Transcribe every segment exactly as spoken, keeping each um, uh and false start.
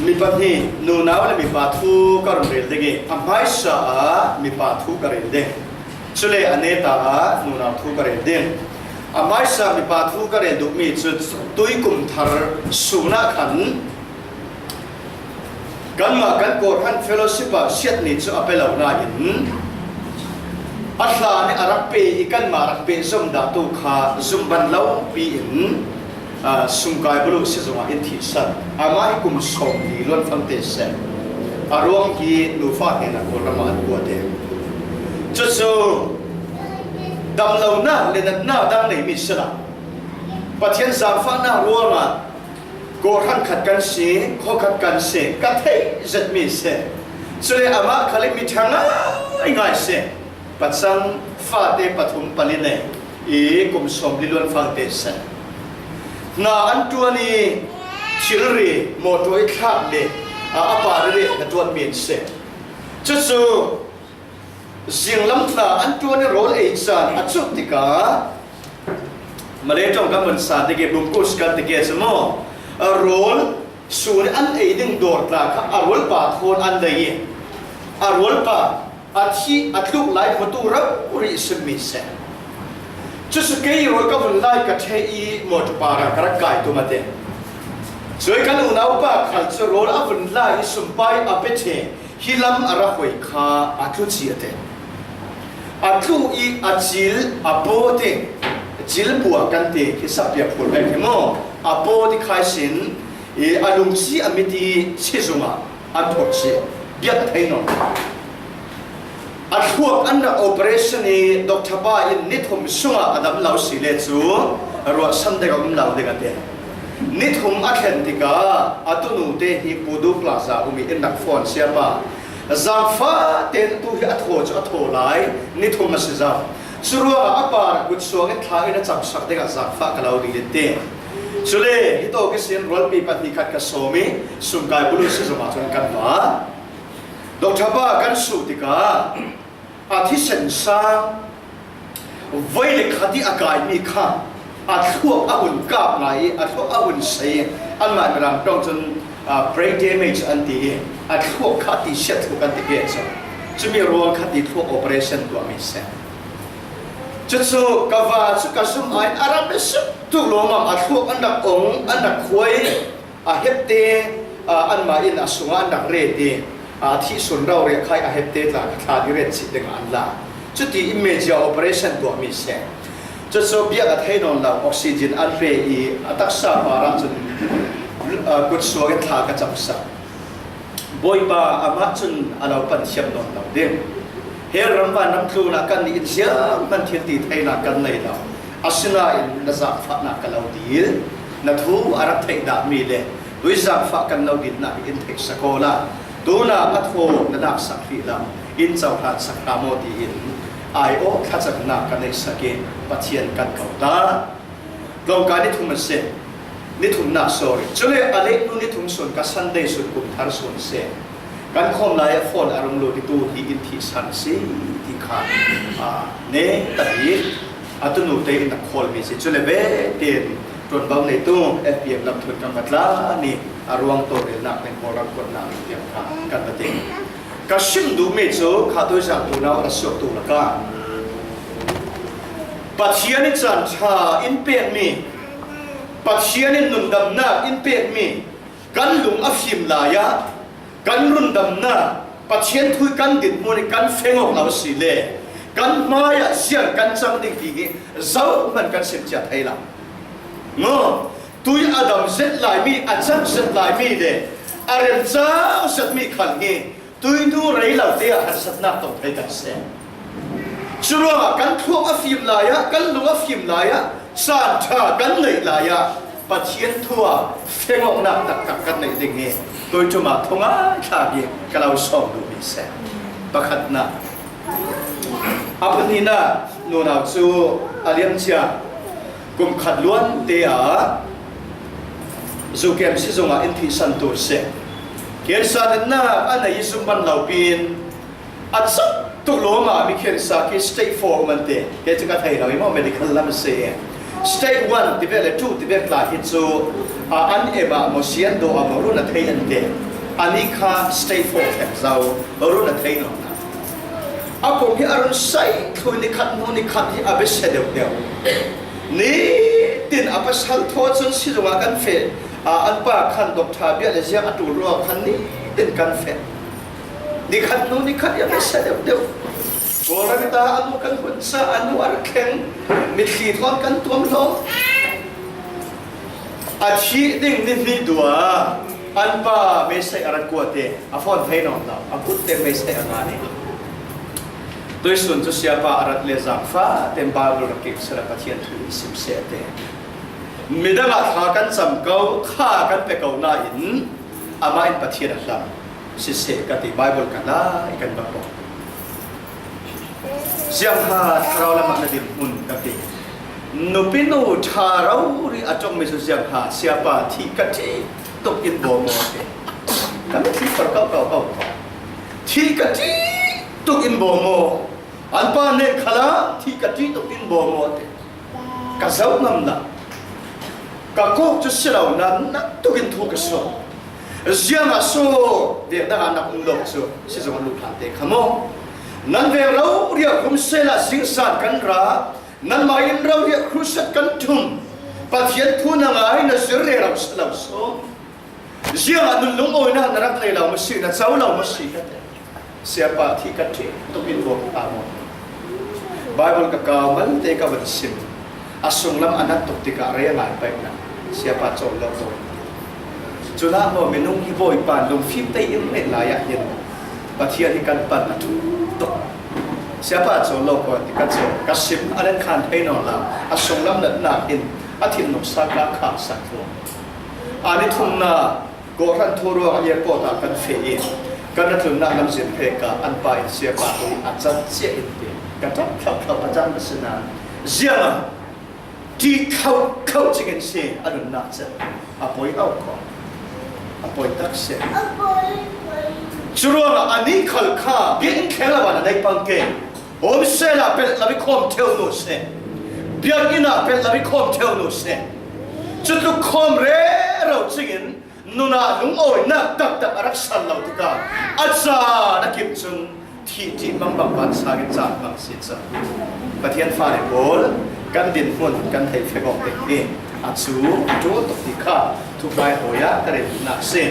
Mi pahnih, nunau le mipa thu ka run rel ding i, a hmaisa ah mipa thu ka rel ding. Cule a neta ah nunau thu ka rel ding. A hmaisa mipa thu ka rel duhmi cu tuikum thar sun ah khan kanmah kan kawhhran fellowship ah siat ni cu a pe lo nain a hlan i a rak pe i kanmah rak pehzom dah tu kha zumban lo pi in, aa, sungkai bulu sizung ah in thihsan. Amah hi kum sawmli luan fangte seh. A ruang hi nufa hnenah Kawlram ah an kuat e. Cucu damlonak le natnak dang neimi si lo. Pathian zaangfahnak ruangah kawhhran khat kan si, khua khat kan si, ka theih zetmi si. Cule amah khal i mi ṭha ngaingai si. Pacang fate pathum pali nei i kum sawmli luan fangte si. Hna an ṭuan i thilri mawṭaw i thlak le a, a pa rili hna ṭuanmi an si. Cucu zinglam hna an ṭuan i rawl ei caan a cuh tikah Malay ṭong kan vun sa tikah bungkus kan tikah cu maw, a rawl sun an ei ding dawr tla kha a rualpa thawn an lei i a rualpa a thih a tluk lai hmutu rori simmi si. Cucu kei rawl ka vun lai ka ṭheh i mawṭaw pa ra ka rak kai tum a ti. Cui kan unaupa khal cu rawl a vun lai i sumpai a pe ṭheh. Hi lam a ra hoi kha a tlu ci a ti. A tlu i a cil a pawt i, cilbua kan ti khi sapia phur vek hi maw? A pawt i khai sin i a lungci a mit i chizung ah an thawt si. Biak thei nawn. A thluak an rak operation i doctor pa in ni thum sungah a dam lo si le cu ruahsan dek a um lo ding a ti. Ni thum a thlen tikah a tunu te hi Pudu Plaza um i in rak phone siapa. Zaangfah tein tu hi a thaw cu a thaw lai, ni thum a si zam. Curuangah a pa rak kutsuang in thla in a camsak dingah zaangfah ka lo ding in ti. Cule hitawk ihsin rualpi pahnih khat ka sawm i sungkai bulu sizung ah cun kan va. Doctor pa kan suh tikah a thisen sang voi le khat i a kaimi kha a thluak a hun kap ngai i a thluak a hun sei i anmah Mirang ṭong cun, aa, brain damage an ti i a thluak kha ti siat thluak an ti ve cu. Cumi ruang kha ti thluak operation tuahmi si. Cucu ka va cu ka zum ai a ram i suk tuk lawmam a thluak an rak ong an rak khuai. A hepte, aa, anmah in a sungah an rak ret i, aa, thihsun rori a khai a hepte tla kha thla i ret chih dingah an la. Cuti in mejia operation tuahmi si. Cucu biak a thei nawn lo oxygen an pe i a taksa par ah cun, aa, kutsuak in thla ka camsak. Bawipa amah cun a lo pan thiam nawn lo ding. He ram vanram tlunah kannih in zianghman thil ti theinak kan nei lo. Asinain na zaangfahnak ka lo dil, na thu a rak theih dahmi le tui zaangfah kan lo dilnak hi in theihsak awla, tunah a thaw na laksak hrih lo, in cohlan sak hram aw tiin ai aw thlacamnak ka neihsak i Pathian kan ko ta. Tlawngkai ni thum a si. Ni thumnak, sorry. Cule a lehnu ni thum sun ka Sunday sun kum thar sun si. Kan khawm lai a phone a rung lut i tu hi in thihsan si ti kha, aa, ne ta hi a tunu te in a khawlmi si. Cule ve tein ṭuanvo neitu F P M lam thun kan va tla ni a ruang tawlrelnak nen Kawlram kuatnak tiang kha kan va ti. Ka sim duhmi cu kha tuizang tunau a ra suaktu lakah Pathian in caan ṭha in pekmi, Pathian in nundamnak in pekmi, kan lung a fim lai ah kan rundamnak, Pathian thu kan dinhmun i kan feng awk lo si le kan hmaiah ziang kan cang ding ti hi zohman kan sim cia thei lo. Maw, tui a dam zet laimi, a cang zet laimi le a rem cang zetmi khal hi tuihnu rei lo te ah harsatnak tong thei kan si. Curuangah kan thluak a fim lai ah, kan lung a fim lai ah, caan ṭha kan neih lai ah Pathian thu ah feng awknak taktak kan neih ding hi tuiṭum ah thungai thlak hi ka lo sawm duhmi si. Pakhatnak. A pahnihnak, nunau cu a liamcia kum khat luan te ah zukem sizung ah in thihsantu si. Cancer natnak a nei i zumh man lo piin a cang tuk lawmam i cancer khi stage four man te, kei cu ka thei lo i maw, medical lam a si. Stage one ti vel le two ti vel tla hi chu, a, an em a maw, sian do a maw, run a thei an te. Ani kha stage four thek zo, run a thei nawn lo. A pawm hi a run sai thlui, ni khat hnu ni khat hi a be se deuh deuh. Nitin a pasal thaw chun si zongah kan feh. A, an pa khan doctor bia le ziang a tul ruak khan nitin kan feh. Ni khat hnu ni khat hi a be se deuh deuh. Kawlrang ta a nu kan hun sa, a nu a ra thleng, mitthli thawn kan tuam hlawm. A thih ding ni hnih dua, an pa meisai a rat kuate, a phone thei nawn lo, a kutte meisai a nga ni. Tuisun cu siapa a rat le zangfa ten Bible rak kik sila Pathian thu in sim seh te. Midang ah thla kan cam ko, kha kan pe ko nain amah in Pathian a hlam. Siseh ka ti, Bible ka la i kan va pawh. Ziangha thlarau lamah na dinhmun ka ti. Nupi nu ṭha rori a ṭongmi cu ziangha siapa thih ka ṭih tuk in bawm aw te. Ka mitthli for kauh kauh kauh. Thih ka ṭih tuk in bawm aw. An pa nen khalah thih ka ṭih tuk in bawm aw te. Ka zoh ngam lo. Ka kawk cu si lo, nak tukin thu ka suak. Ziangah so vek dangah nak um lo cu si zong a luh hlan te kha maw? Nan veng rori ah kum sela zingzan kan ra, nanmah in rori ah crusade kan ṭhum. Pathian thu na ngai, na zir rero si lo so. Ziangah nun lungawinak na rak nei lo maw si, na co lo maw si ka ti. Siapa thih ka ṭih tuk in bawm ta maw? Bible ka kau malte ka van sim. A sunglam a nak tuk tikah rei a ngai paihnak siapa cawl lo ko. Cunah maw minung hi Bawipa lungfim te in ngeih lai ah hin Pathian hi kan pan a ṭhu tuk. Siapa cawl lo ko ti ka cawl, ka sim a len khan thei nawn lo. A sunglam natnak in a thinlung sa ka khahsak thluak. A ni thumna Kawhhran thu ruangah airport ah kan feh i kan ra tlunnak lamzin hrekah an pa in siapa tu in a can ciah in ti ka ṭap thlauh thlauh a can a si nain ziangah ṭih thlauh thlauh cingin si a nunnak cen a poi au kho, a poi tak si. Curuangah a ni khal kha biakinn thleng lo ah na nei pang ke. Awm sela pelh lo i khawm ṭheu nu si. Biakinn ah pelh lo i khawm ṭheu nu si. Cutluk khawm rero cingin nunah lungawinak taktak a rak sal lo tikah a caan a kim cun thih ṭih mangbang vansang in caan hmang si cang. Pathian fale pawl kan dinhmun kan theih fek awk ding hi a cu a ṭul tuk ti kha thuhmai hawi ah ka rel duhnak a si.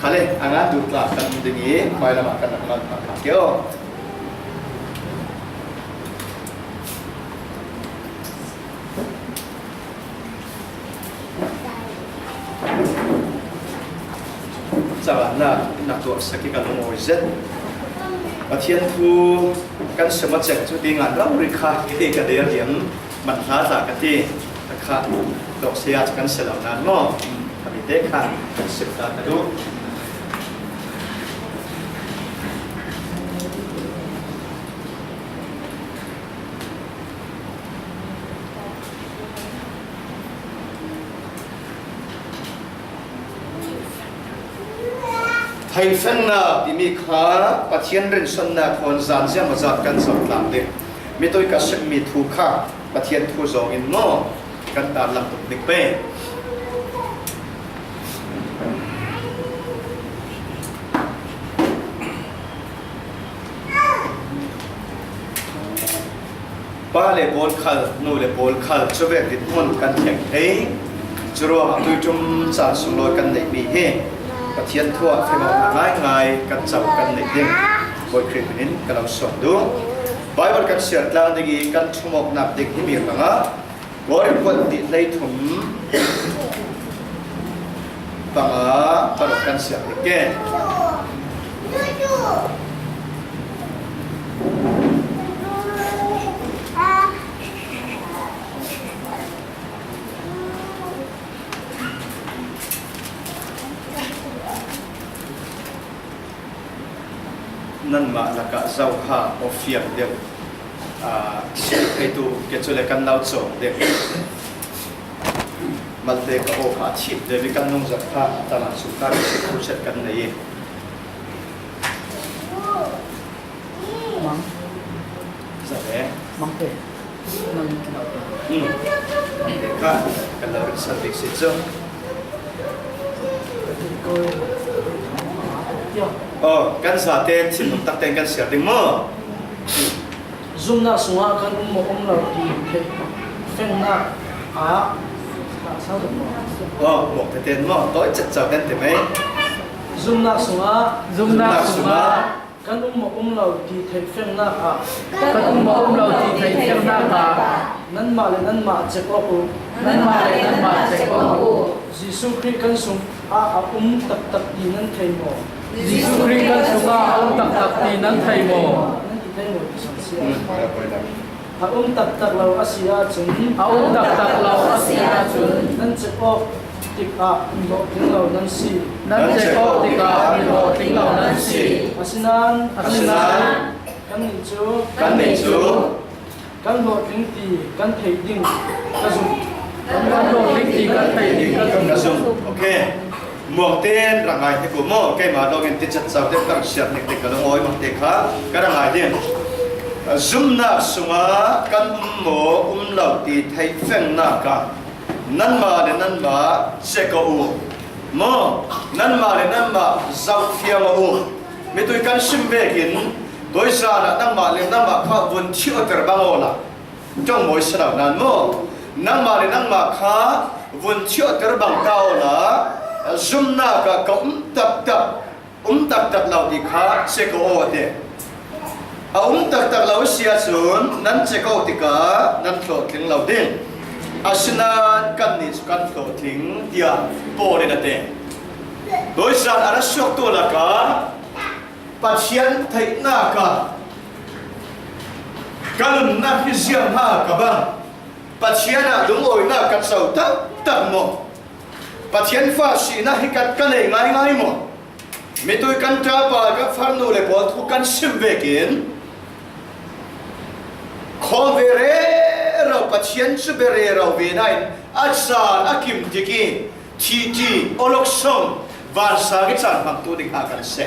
Khale a ngan duh tla kan um ding i hmai lamah kan rak ngan hna kha kio. Cavannak na tuahsak i ka lungawi zet. Pathian thu kan sim a ceng cu ti ngan rori kha hi ka der liam man hla ta ka ti. Ka kha dawh saya cu kan si lo nan maw? Ka mi te khan kan sim ta ka duh. Theihfennak timi kha Pathian rinsannak thawn zan ziangmawzat kan zoh tlang ding. Mitui ka simmi thu kha Pathian thu zawng in maw kan tarlang tuk ding pei. Pa le pawl khal, nu le pawl khal, cuvek dinhmun kan thleng thei. Curuangah tuiṭum caan sunglawi kan neihmi hi Pathian thu ah fimawhnak ngaingai kan co kan neih ding Bawi Khrih hmin in ka lo sawm duh. Bible kan siar tlang ding i kan ṭhumawknak ding himi hrangah Kawlrih khuat nih hleithum panga paruk kan siar ding ke. Nanmah lakah zoha aw fiang deuh, aa, si theitu ke cu le kan lo cawng deuh. Malte ka aw kha a thip deuh i kan nungzat kha a talang sung kha si khuset kan nei i. Mang. Zale. Mang te. Hmm. Kha, kan lo rin service si chu. Oh, kan zate thinlung takte kan siar ding maw? Zumnak sungah kan um maw um lo ti theih fengnak ah, oh, mawk teten maw, tawi cetcau kan ti mai. Zumnak sungah, zumnak sungah kan um maw um lo ti theih fengnak ah, kan um maw um lo ti theih fengnak ah, nanmah le nanmah cek awk uh. Nanmah le nanmah cek awk uh. Jesuh Khrih kan sungah a um taktak ti nan thei maw? Jesuh Khrih kan sungah a um taktak ti nan thei maw? Nan ti thei maw ti sawn si a. Hmm, a um taktak lo a si ahcun. A um taktak lo a si ahcun. Nan cek awk tikah mi hlawhtling lo nan si. Nan cek awk tikah mi hlawhtling lo nan si. Asinain, asinain, kannih cu, kannih cu, kan hlawhtling ti kan theih ding ka zumh. Kan hlawhtling ti kan theih ding ka zumh. Okay. Muang tein rak ngai hi ko maw? Keimah lawngin ticatcau te kan siar ning te ka lungawi mah te kha ka rak ngai ding. Zumnak sungah kan um maw um lo ti theih fengnak ah nanmah le nanmah cek aw uh maw? Nanmah le nanmah zohfiang aw uh. Mitui kan sim vekin, tuizan ah nangmah le nangmah kha vun chioter bang awla, ṭong mawi si lo nan maw? Nangmah le nangmah kha vun chioter bang ta awla, zumnak ah ka um taktak, um taktak lo ti kha cek aw a ti. A um taktak lo si ahcun nan cek aw tikah nan hlawhtling lo ding. Asinain kannih cu kan hlawhtling, tiah Paul in a ti. Tuizan a ra suaktu lakah Pathian theihnak ah ka nunnak hi ziangha ka bang, Pathian ah lungawinak ka co taktak maw? Pathian fa sinak hi ka, ka nei ngaingai maw? Mitui kan ṭapa, kan farnu le pawl thu kan sim vekin, khawm ve rero, Pathian cu bia rero ve nain a caan a kim tik i thihṭi, awlok sawng, vansang i caan hmangtu ding ha kan si.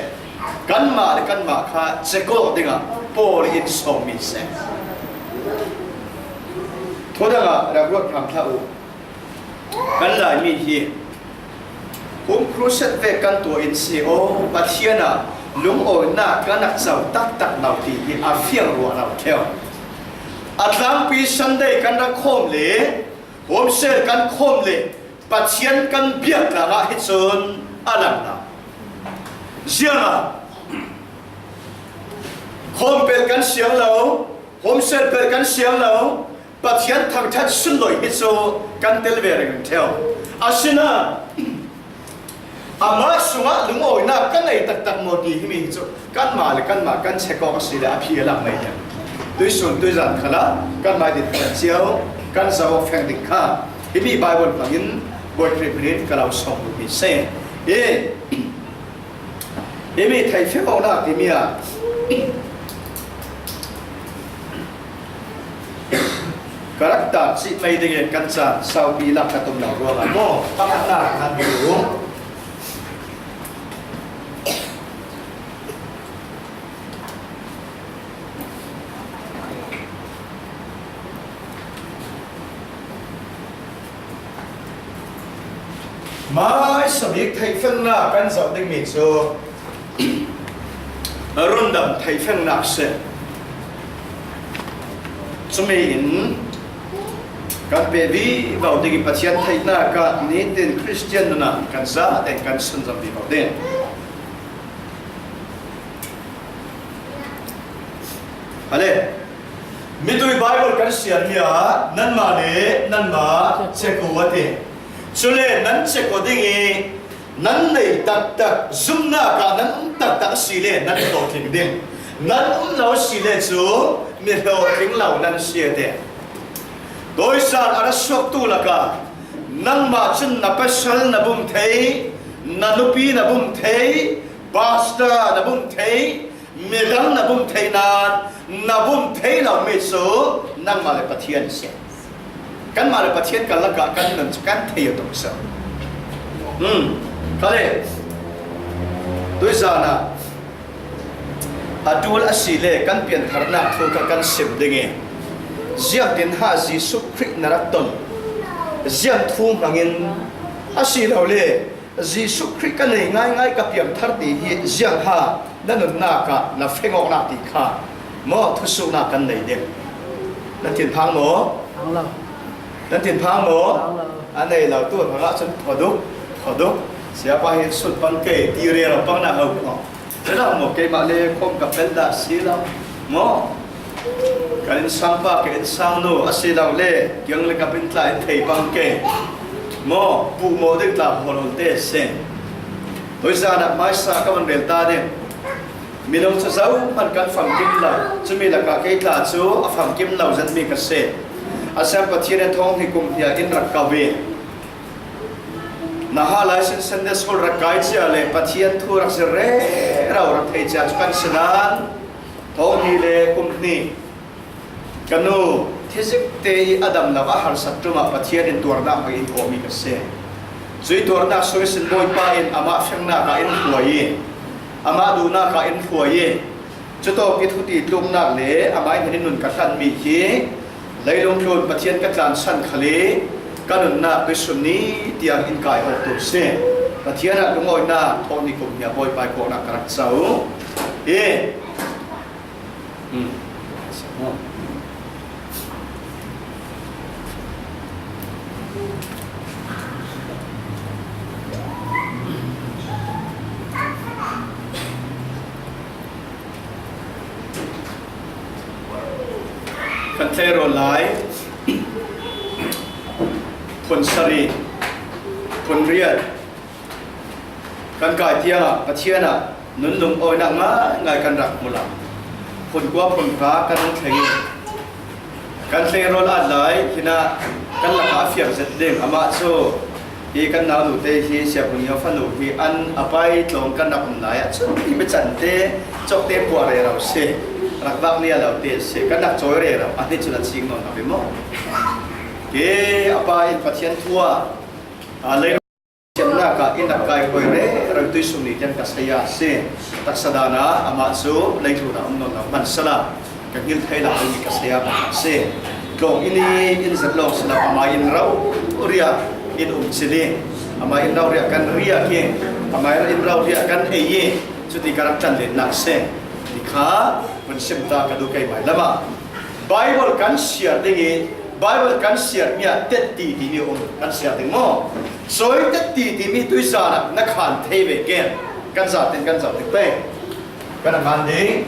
Kanmah le kanmah kha cek aw dingah Paul in sawmmi si. Thudang ah rak ruat hram hlah u. Kan Laimi hi home crusade vek kan tuah in si aw, Pathian ah lungawinak kan rak co taktak lo ti hi a fiang ruah lo ṭheu. A tlangpi Sunday kan rak khawm le, home cell kan khawm le, Pathian kan biak tlang ah hi cun a lang lo. Ziangah khawm pel kan siang lo, home cell pel kan siang lo, Pathian thangṭhat sunlawi hi cu kan tel ve ringring ṭheu. Asinain amah sungah lungawinak kan ei taktak maw ti himi hi cu kanmah le kanmah kan check awk a si le a phi a lang mai hiam? Tuisun tuizan khalah kanmah din kan cio, kan zoh awk feng ding kha himi Bible hmangin Bawi Khrih hminin ka lo sawm duhmi si. Hi Himi theih fek awknak timi ah ka rak tar cih mai dingin kan caan saupi lak ka tum lo ruangah maw pakhatnak kan hmuh. Hmaisa bik theihfengnak kan zoh dingmi cu rundam theihfengnak si. Cumi in kan pe vivo ding i Pathian theihnak ah nitin Khristian nun ah kan zate kan sunzom vivo ding. Ale, mitui Bible kan siarmi ah nanmah le nanmah cek uh a ti. Cule nan cek uh ding i nan nei taktak, zumnak ah nan um taktak a si le nan hlawhtling ding. Nan um lo a si le cu mi hlawhtling lo nan si a ti. Tawisan a ra suaktu lakah nangmah cun na pasal na bum thei, na nupi na bum thei, pastor na bum thei, midang na bum thei nain, na bum thei lomi cu nangmah le Pathian a si. Kanmah le Pathian kan lakah kan nun cu kan thei a tuk si. Hmm. Kha le, tuizan ah a ṭul a si le kan piantharnak thu kha kan sim ding i, Ziangtin ha Jesuh Khrih na rak ton? Ziang thu hmangin a si lo le Jesuh Khrih ka nei ngaingai ka piangthar ti hi ziang ha na nunnak ah na fengawknak ti kha maw thusuknak kan nei ding. Nan thinphang maw? Nan thinphang maw? A nei lo tu hrangah cun phoduk, phoduk. Siapa hi sut pang kei ti rero pang na ho maw? Rero maw, keimah le khawm ka pel dah si lo maw? Kan insangpa, ka insangnu a si lo le kiang le ka pintla in thei pang kei maw? Puh maw ding tla hawlhawl te si. Tuizan ah hmaisa ka van rel ta ding. Minung cu zohman kan famkim lo, cumi lakah kei tla cu a famkim lo zetmi ka si. A siang Pathian in thawng hnih kum hnih in rak ko i, na ha lai sin Sunday school rak kai cia le Pathian thu rak zir rero rak thei cia cu kan si nain, thawng hnih le kum hnih ka nu thizikte i a dam lo a harsat ṭum ah Pathian in tuarnak hmang in kawhmi ka si. Cui tuarnak sung ihsin Bawipa in amah fengnak ah in hruai i, amah duhnak ah in hruai i, cutawk i thuti tluknak le amah in hin in nun ka hlanmi hi leilung tlun Pathian ka tlansan khal i ka nunnak tuisun ni tiang in kai awk tu si. Pathian ah lungawinak thawng hnih kum hnih ah Bawipa i kawhnak ka rak co i, kan thei rawl lai. Phun sarih, phun riat, kan kai tiangah Pathian ah nun lungawinak ngaingai kan rak hmu lo. Phun kua phun hra kan rung thleng i, kan thleng rawl at lai hinah kan lakah a fiang zet ding. Amah cu hi kan nau nute hi, Sia Phun Nio fanu hi an a pai tlawng kan rak um lai ah cun hi bicante cawkte puah rero si, rak vak lia lo te si, kan rak cawi rero, a hnih cun a cing nawn lo i maw? Ke a pa in Pathian thu ah, aa, lei thiamnak ah in rak kai khuai rero tuisun ni tiang ka saya a si. Taksa dan ah amah cu leitlun ah um nawn lo hmansala ka hngilh thei lo dingmi ka saya pakhat a si. Tlawng in i in zat lawng si lo, amah in roriah in um cil i, amah in roriah kan riak i, amah in roriah kan ei i, cuti ka rak ṭanlennak a si. Ti kha vun sim ta ka duh keimah lam ah. Bible kan siar ding i, Bible kan siarmi ah tetti timi um kan siar ding maw? Sawi tetti timi tuizan ah na khan thei ve ken. Kan zaten kan zoh ding pei. Kan a khan ding.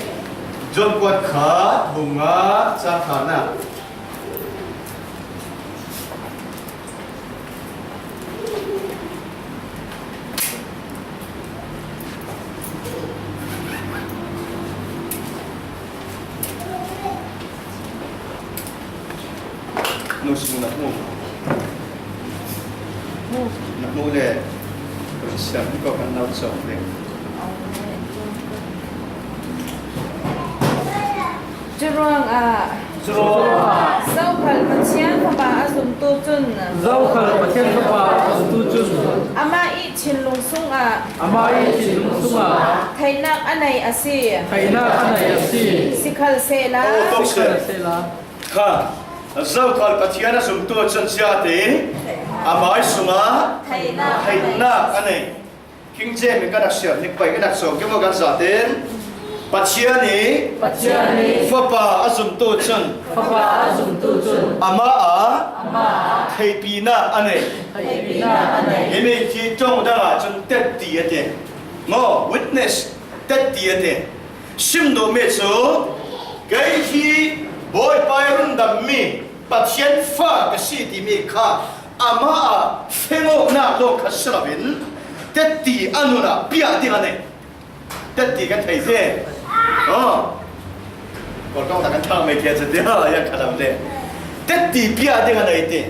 John kuat khat, bung nga, cang khatnak. Nu sung na hmu. Na hmu le siam ko kan nau cawng ding. Curuangah, curuangah, zokhal Pathian Fapa a zumtu cun, zokhal Pathian Fapa a zumtu cun, amah i thinlung sungah, amah i thinlung sungah, theihnak a nei a si, theihnak a nei a si. Sikhalsehla, oh, tok si, sikhalsehla, kha, zokhal Pathian a zumtu cun ziate, amah i sungah theihnak a nei. King James in kan rak siar hnik pei, kan rak sawm, kan zaten Pathian i, Pathian i, Fapa a zumtu cun, Fapa a zumtu cun, amah ah, amah ah, theihpinak a nei. Theihpinak a nei. Himi khi ṭong dang ah cun tetti a ti. Maw, witness, tetti a ti. Sim duhmi cu, kei hi Bawipa i rundammi Pathian fa ka si timi kha amah ah fengawknak lawng kha si loin tetti a nun ah piah ding a nei. Tetti kan thei te. Aw. Kawlkawng tak kan thang mai khia cu ti, ha, yang kha lam le. Tetti piah ding a nei ti.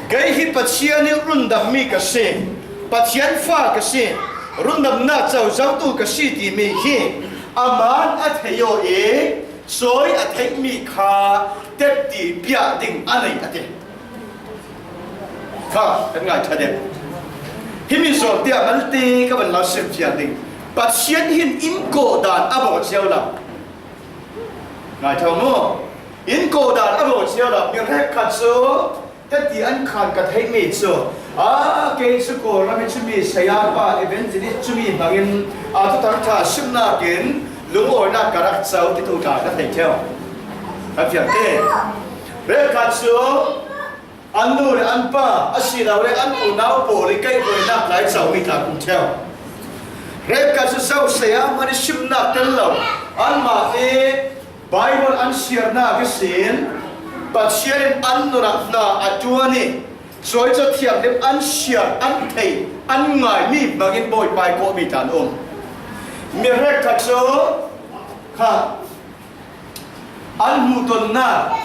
Kei hi Pathian i rundammi ka si. Pathian fa ka si. Rundamnak cozotu ka si timi hi a man a thei aw i, sawi a theihmi kha tetti piah ding a nei a ti. Kha, kan ngai ṭha deuh. Himi zawn tiah malte ka van lo sim fial ding. Pathian hin in kawh dan a bawh cio lo. Ngai ṭha maw? In kawhdan a bawl cia lo, mi hrekkhat cu heti an khan ka theih mi cu, a, kei cu Kawlram i cumi sayapa evangelist cumi hmangin, a, Thuthang ṭha simnak in lungawinak ka rak co ti tu tla ka thei ṭheu. Kan fiang te. Hrekkhat cu an nu le an pa, asilole an unau pawl i kaihhruainak lai comi tla kan um ṭheu. Hrekkhat cu zo saya hmanh i simnak tel lo, anmah i Baibal an siarnak ihsin Pathian in an nunah hna a ṭuan i, cuai cu thianghlim an siar, an thei, an ngaimi hmangin Bawipa i kawhmi tla an um. Mi hrekkhat cu kha an hmuhtonnak,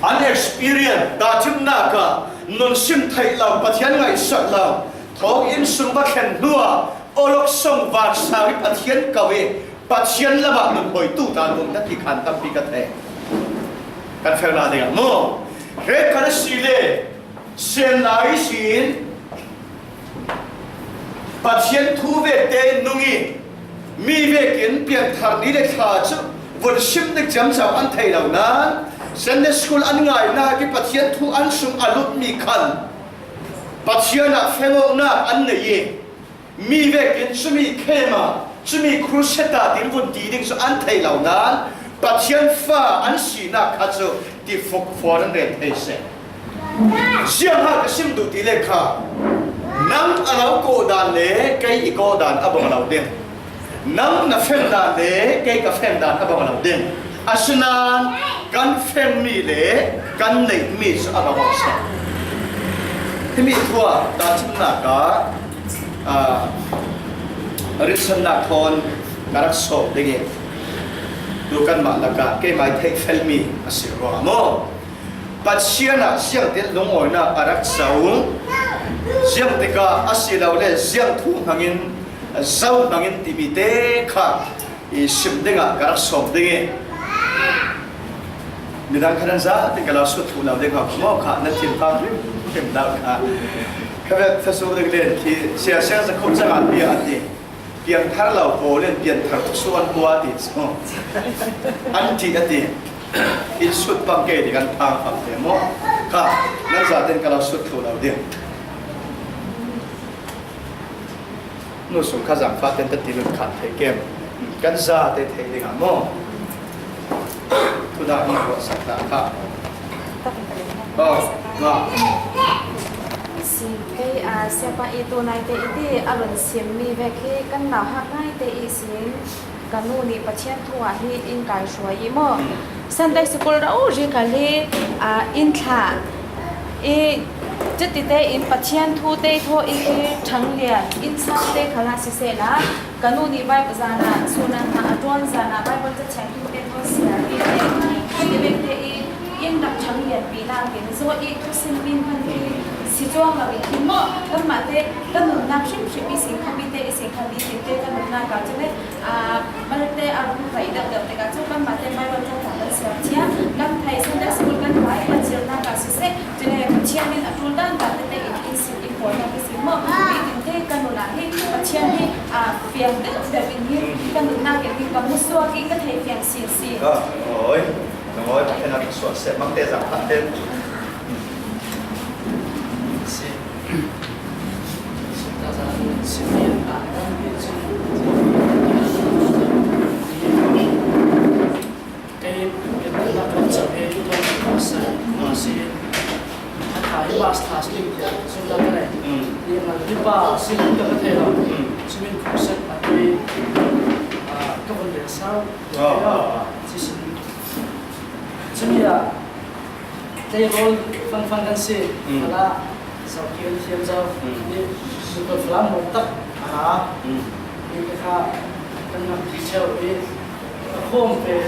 an experience, tahṭhimnak ah nun sim theih lo, Pathian ngaihsak lo, thawnginn sung va thlen hnuah awlok song vansang i Pathian ko i Pathian lamah nun hawitu tla an um na ti khan tampi ka thei. Kan fel hna dingah maw? Hrekkhat a si le, Sian lai ihsin Pathian thu vekte nung i mi vekin pianthar ni le thla cu vun sim ding ciamco an thei lo nain Sunday school an ngainak i Pathian thu an sung a lutmi khan Pathian ah fengawknak an nei i mi vekin cumi khema, cumi crusade tiin vun ti ding cu an thei lo nain Pathian fa an sinak kha cu tifuk fuar an rel thei seh. Ziangha ka sim duh ti le kha, nang a lo kawhdan le kei i kawhdan a bang lo ding. Nang na fengdan le kei ka fengdan a bang lo ding. Asinain kan fengmi le kan neihmi cu a bang awk seh. Himi thu ah tahṭhimnak ah, aa, rinsannak thawn ka rak sawm ding i, tu kanmah lakah keimah i theihfelmi a si ruangah maw? Pathian ah ziangtin lungawinak a rak co, ziangtikah asilole ziang thu hmangin, zo hmangin timi te kha i sim dingah ka rak sawm ding i, midang kha nan zate ka lo sut thluh lo ding kha maw kha nan thinphang hrimhrim lo kha. Kha vek thasuk ding len khi sia sia za khum za ngan bia a ti. Piangthar lo pawl in pianthar thasuk an hua ti cu an ti a ti. In sut pang ke ti kan phang pang te maw? Kha nan zate ka lo sut thluh lo ding. Nu sung kha zangfah ten tati nun khan thei kem. Kan zate thei dingah maw? Thudah in ruahsak hna kha. Oh, nga. Si, kei, ah, siapa i tu naite i ti a run simmi vek hi kan nauhak naite ihsin ka nu nih Pathian thu ah hi in kai hruai i maw? Sunday school rori khal hi, ah, in thlah i, cuti tein Pathian thu te thaw i khi ṭhanglian innsang te khalah sisehla, ka nu nih Baibal zan ah, sunan hna a ṭuan zan ah Baibal cathiang thu te thaw siar i, cuti vek te i, in rak ṭhanglianpi nakin zaw i thusim in hman khi si cuang lo i khi maw, kanmah te kan nunnak hrimhrim i sin kha, mi te i sin kha, mi te kan nunnak ah cun, aa, malte a rung rei deuh deuh tikah cun kanmah te Baibal cang kan siar cia, kan thei Sunday school kan kai, kan zirnak ah siseh, cule Pathian in a ṭul dan dan tete in in sim in kawl nak i si maw? Nitin te kan nunah hi Pathian hi, aa, fiang deuh deuh in hi kan nunnak in hi ka hmusuak i ka thei fiang sin si. Ka ngawi, ka ngawi, Pathian a ka suak seh, mangte zang phah te. Si. Kei, kei na kan chau he, tu kan pastor, pastor. A thla hi pastor si ding tiah, zumhnak ka nei. Mm. Ni ngal hi pa si ding ka thei lo. Mm. Cumin khuaset a ti, ah, ka vun rel sau. Ah, ah, ah. Si si. Cumi ah, Tei rawl fangfang kan si. Mm. A la, Zohkhial Thiam Zo. Mm. Nih, Michael Falam hmuh tak a ra. Mm. Nih, ka kha kan ngam ti cheu i, ka khawm ve.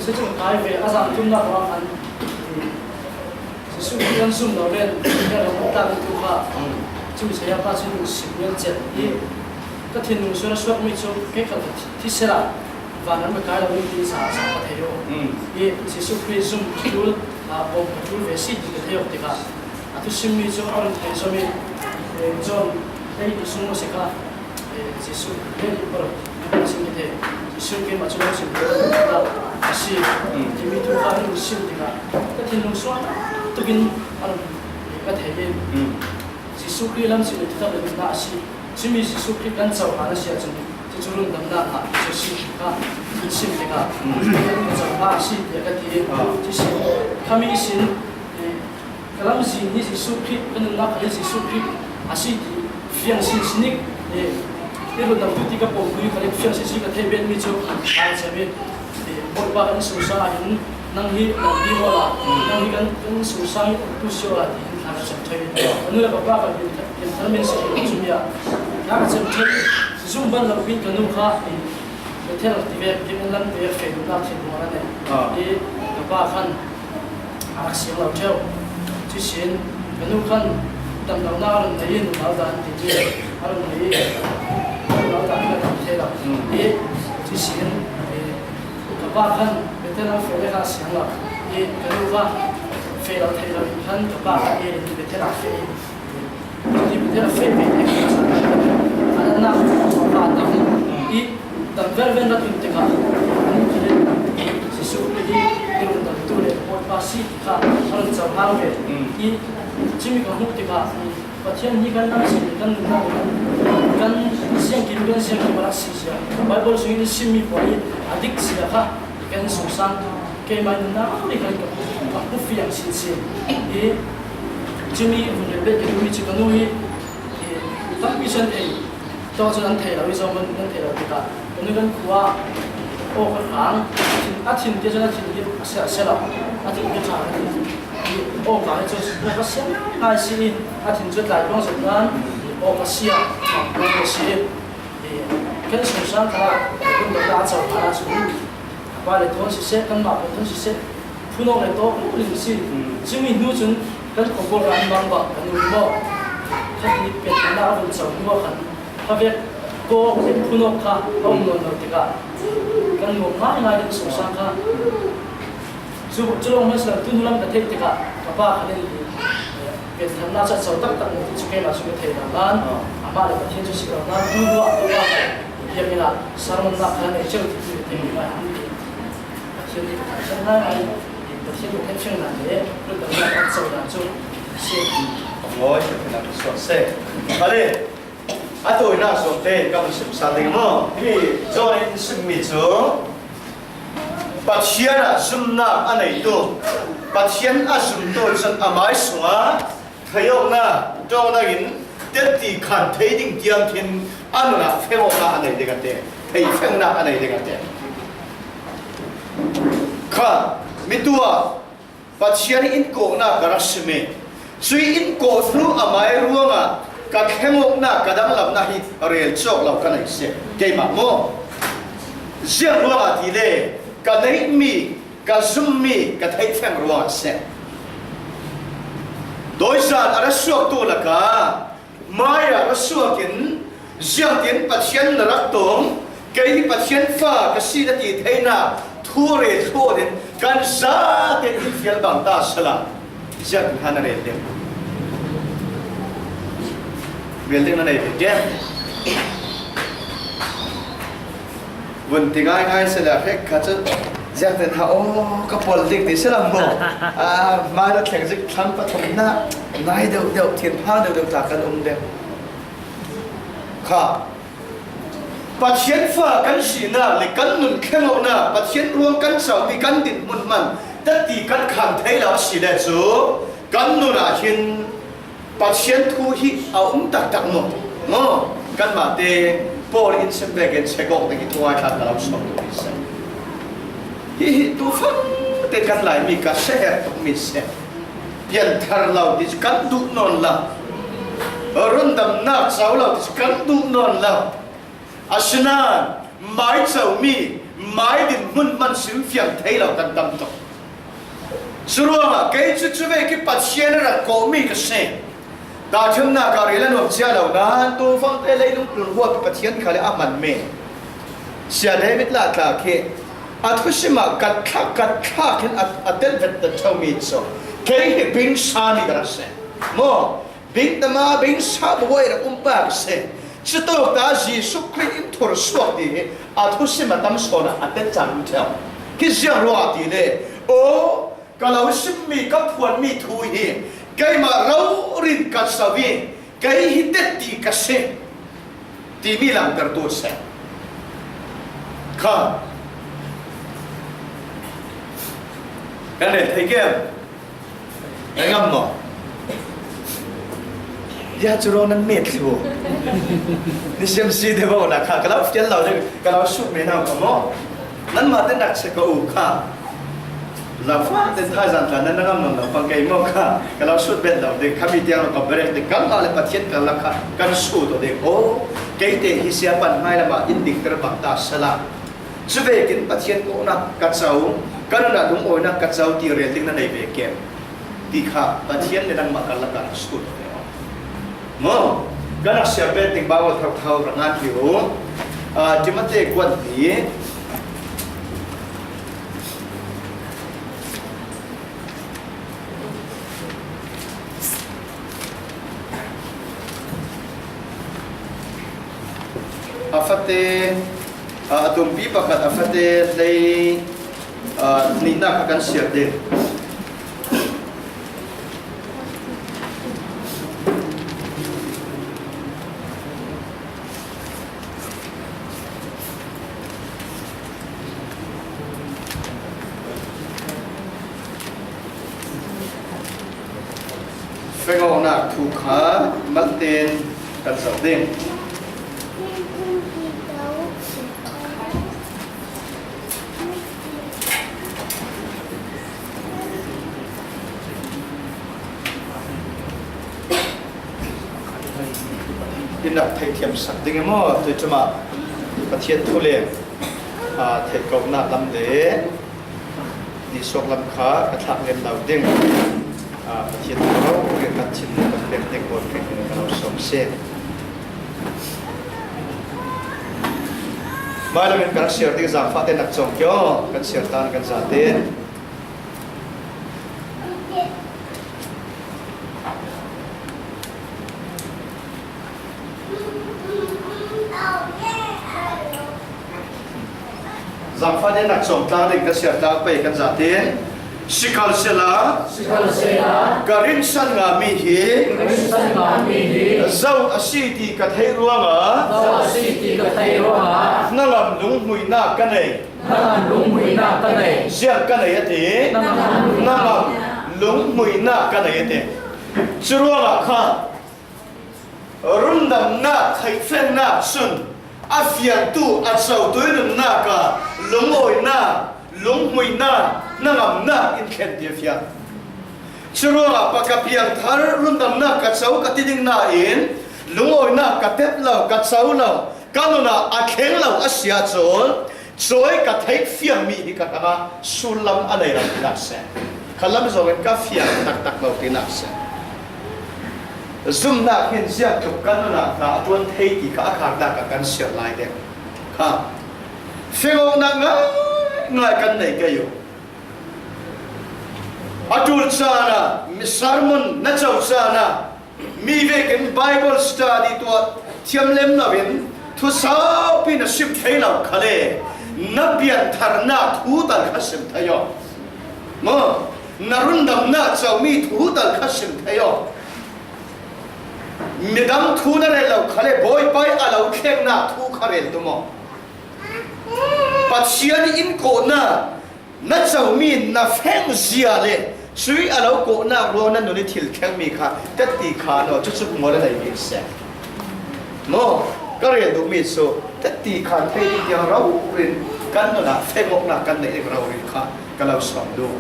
Si cu kai ve, a zam tumnak ruang an. Jesuh hi kan zum lo len, kan ram tak tu kha. Mm. Cu saya pa cu sim ngial cen i, mm, ka thinlung sual a suakmi cu kei khal ka thi, thi sela. Van an va kai lo in ti sa, sa ka thei aw. Mm. I Jesuh Khrih zum ka ṭul, aa, bawm ka ṭul ve si ti ka thei awk tikah, a thusimmi cu a run thei zom i, eh, John hleihnih sung a si kha, eh, Jesuh hleihnih paruk, Sin ni thei, Jesuh keimah cu lungsim a si timi thu kha hin sim tikah ka thinlung suak tukin a run ka thei in. Jesuh Khrih lamzin le thutak le nunnak a si. Cumi Jesuh Khrih kan cohlan a si ahcun cucu rundamnak ah Jesuh Khrih kha kan sim tikah kan cohlan a si tiah ka ti. Cusin khami sin, eh, ka lamzin hi Jesuh Khrih, ka nunnak kha hi Jesuh Khrih a si ti fiang sinsin i, eh, i rundamtu ti ka pawm hi ka fiang sinsin ka theih betmi cu a cem i, eh, Bawipa kan sungsang ah hin, nang hi lampi awla, nang hi kan, kan sungsang i umtu si awla, tiin thla ka cam thei. Ka nu le ka pa kan pianthar min si cu mi ah thla ka cam thei. Zumban lampi ka nu kha, eh, Bethel ti ve, Gibeon lam ti ve, feh duhnak thinlung a nei. Ah. I ka pa khan a rak siang lo ṭheu. Cusin ka nu khan damlonak a run nei i, nunau dan ti ti a run nei i, nunau dan ka tam thei lo. I cusin, eh, ka pa khan Bethel ah feh le kha a siang lo. I ka nu kha feh lo thei lo in khan ka pa kha i Bethel ah feh i, i Bethel ah feh ve le kha a natnak a tam i tam velven rat in tikah an Jesuh Khrih hi i rundamtu le Bawipa si ti kha a run cohlang ve. I cumi ka hmuh tikah Pathian hi kan lam si, kan nunnak kan siangkim, kan siangkim a rak si sia. Baibal sungin i simmi pawl hi a dik sia kha kan sungsang. Keimah nunnak a ri kan ka hmu fiang sinsin. I cumi vun le bek ka duhmi cu ka nu hi, i tampi cun ei tawh cun an thei lo, i zong an, an thei lo tikah ka nu kan khua aw ka khang, a thin, a thin tiah cun a thin hi a seh, a seh lo, a thin hi ṭha a ti. I aw ka hi cu aw ka siang ngai si i a thin cu tlai pawng zet nan aw ka siang ngai si i kan sungsang kha kan dawt a co hna ahcun, ka pa le thawn siseh, kanmah pawl thawn siseh, phunawk le tawk ringring si. Cumi hnu cun kan khuapawl kha an mang bak, ka nu hi maw? Kha hi pianthar a vun co hnu ah khan khavek kawk le phunawk kha a um nawn lo tikah kan nuam ngaingai, kan sungsang kha. Cu, cu lawng hmasa lo, tu hnu lam ka theih tikah ka pa kha nih, eh, pianthar hna cu a co taktak maw ti cu keimah cu ka thei lo nan, amah le Pathian cu si lo nan, tu hnu ah ka pa kha biakinn ah sermon nak kha nei ceu ti ka theih ngai an ti. Pathian nih ka thaihfiang ngai, Pathian nih ka thaihfiang nan le rundamnak a co nan cu a si. Mawi, ka thaihnak ka suak seh. Ale, a tawinak zong te kan sim sal ding maw? Himi John in simmi cu, Pathian ah zumnak a neitu, Pathian a zumtu cun amai sungah theihawknak, ṭawngnak in tetti khan thei ding tiang khin a nun ah fengawknak a nei ding a ti, theihfengnak a nei ding a ti. Kha, mitu ah Pathian in kawhnak ka rak sim i, cui in kawh hnu amai ruangah ka thlengawknak, ka danglamnak hi rel cawk lo ka nei si. Keimah maw? Ziang ruangah ti le ka neihmi, ka zummi, ka theihfeng ruangah si. Dawizan a ra suaktu lakah mai ah ra suak in, ziangtin Pathian na rak tong, kei hi Pathian fa ka si na ti theinak thu rel thluh in kan zate in fial bang ta sala, ziangtin han a rel ding. Rel ding na nei ve ke. Vun ti ngaingai si le hrek kha cu ziangtin ha aw ka pol ding ti si lo maw? Ah, hmai ra thleng zik thlam pathumnak nai deuh deuh, thinphang deuh deuh ta kan um deuh. Kha Pathian fa kan sinak le kan nun thlengawknak, Pathian ruang kan comi kan dinhmun hman tati kan khang thei lo a si le cu kan nun ah hin Pathian thu hi a um taktak maw? Maw? Kanmah te Paul in sim vekin chekawk ding hi thu ngaithla ka lo suak tu hi si. Hihi tu fangte kan Laimi ka seher tukmi si. Pianthar lo ti cu kan duh nawn lo. Rundamnak co lo ti cu kan duh nawn lo. Asinain mai comi, mai dinhmun hman simfiang thei lo kan tam tuk. Curuangah kei cu cuvek i Pathian a rak kawhmi ka si. Tahṭhimnak ah rel a nuam cia lo nain tu fangte leilung tlun huat Pathian khal i a hmanmi Sia David Lahtlak hi a thusim ah katthlak, katthlak in a, a telh vet ṭheu mi cu kei hi bingsa mi ka rak si. Maw? Bingtama, bingsa buai rak um pa ka si. Cutawk ta Jesuh Khrih in thursuak ti hi a thusim a tam sawn ah a tet cang ṭheuh. Khi ziang ruah ti le, aw, ka lo simmi, ka phuanmi thu hi keimah rori in ka co i, kei hi tet ti ka si timi langtertu a si. Kha. Kan rel thei kem? Kan ngam maw? Dia cu rawn nan met thlu. Ni siam si de bo na kha, ka lo fial lo de, ka lo sut me nau ka maw? Nanmah te nak se ka u kha. Zangfah te thaizan tla nan ngam lo pang kei maw kha. Ka lo sut bet lo de, kha mi tiang lo ka berek de, kan la le Pathian ka la kha, kan sut aw de. Aw, kei te hi sia pan hnai lamah in dikter bang ta sala. Cuvekin Pathian kawhnak ka co, ka nunah lungawinak ka co ti rel ding na nei ve kem? Ti kha Pathian le nangmah kar lakah a sut ve aw. Maw? Kan a siar pek ding Baibal thotho ra ngan hi u. Ah, Timate kuan hnih. A fate, a, a tumpi pakhat a fate hlei, a, nihnak kha kan siar ding. Fengawknak thu kha maltein kan zoh ding. In rak theihthiam sak ding emaw, tuicum ah Pathian thu le, aa, theihkauhnak lam le nisuak lam kha ka thlak lem lo ding. Aa, Pathian thu rori kan chim le kan pek ding pawl kha in ka lo sawm si. Mailam in kan siar ding zangfah te nak cawng kio, kan siar tan kan zate. Zangfah nih nak cawm tlang ding ka siar tlang pei kan zate. Sikhalsehla, sikhalsehla, ka rinsan ngami hi, ka rinsan ngami hi, zo a si ti ka theih ruangah, zo a si ti ka theih ruangah, hnangam lunghmuihnak ka nei. Hnangam lunghmuihnak ka nei. Ziang ka nei a ti. Hnangam lunghmuihnak ka nei a ti. Curuangah kha rundamnak theihfiangnak cun a fiangtu, a cotu i nunnak ah lungawinak, lunghmuihnak, hnangamnak in thlen ti a fiang. Curuangah pa ka piangthar, rundamnak ka co ka ti ding nain lungawinak ka tep lo, ka co lo, ka nun ah a thleng lo a si ahcun, cawi ka theih fiangmi hi ka hrangah sullam a nei lo tinak si. Khalam zongin ka fiang taktak lo tinak si. Zumhnak hin ziangtluk kan nun ah dah a ṭuan thei ti kha a kharnak ah kan siar lai ding kha. Fengawknak ngaingai kan nei kei u. A ṭul caan ah, mi sermon na co caan ah, mi vekin Bible study tuah thiam lem loin, thu saupi na sim thei lo khal le, na piantharnak thu tal kha sim thei aw. Maw, na rundamnak comi thu tal kha sim thei aw. Midang thu na rel lo khal le, Bawipa i a lo thlengnak thu kha rel tum aw. Pathian in kawhnak na comi na feng zia le, sui a lo kawhnak ruang na nun i thil thlengmi kha tetti khan aw, cucu hmual a nei bik seh. Maw, ka rel duhmi cu tetti khan thei ding tiang rori in kan nun ah fengawknak kan neih ding rori kha ka lo sawm duh.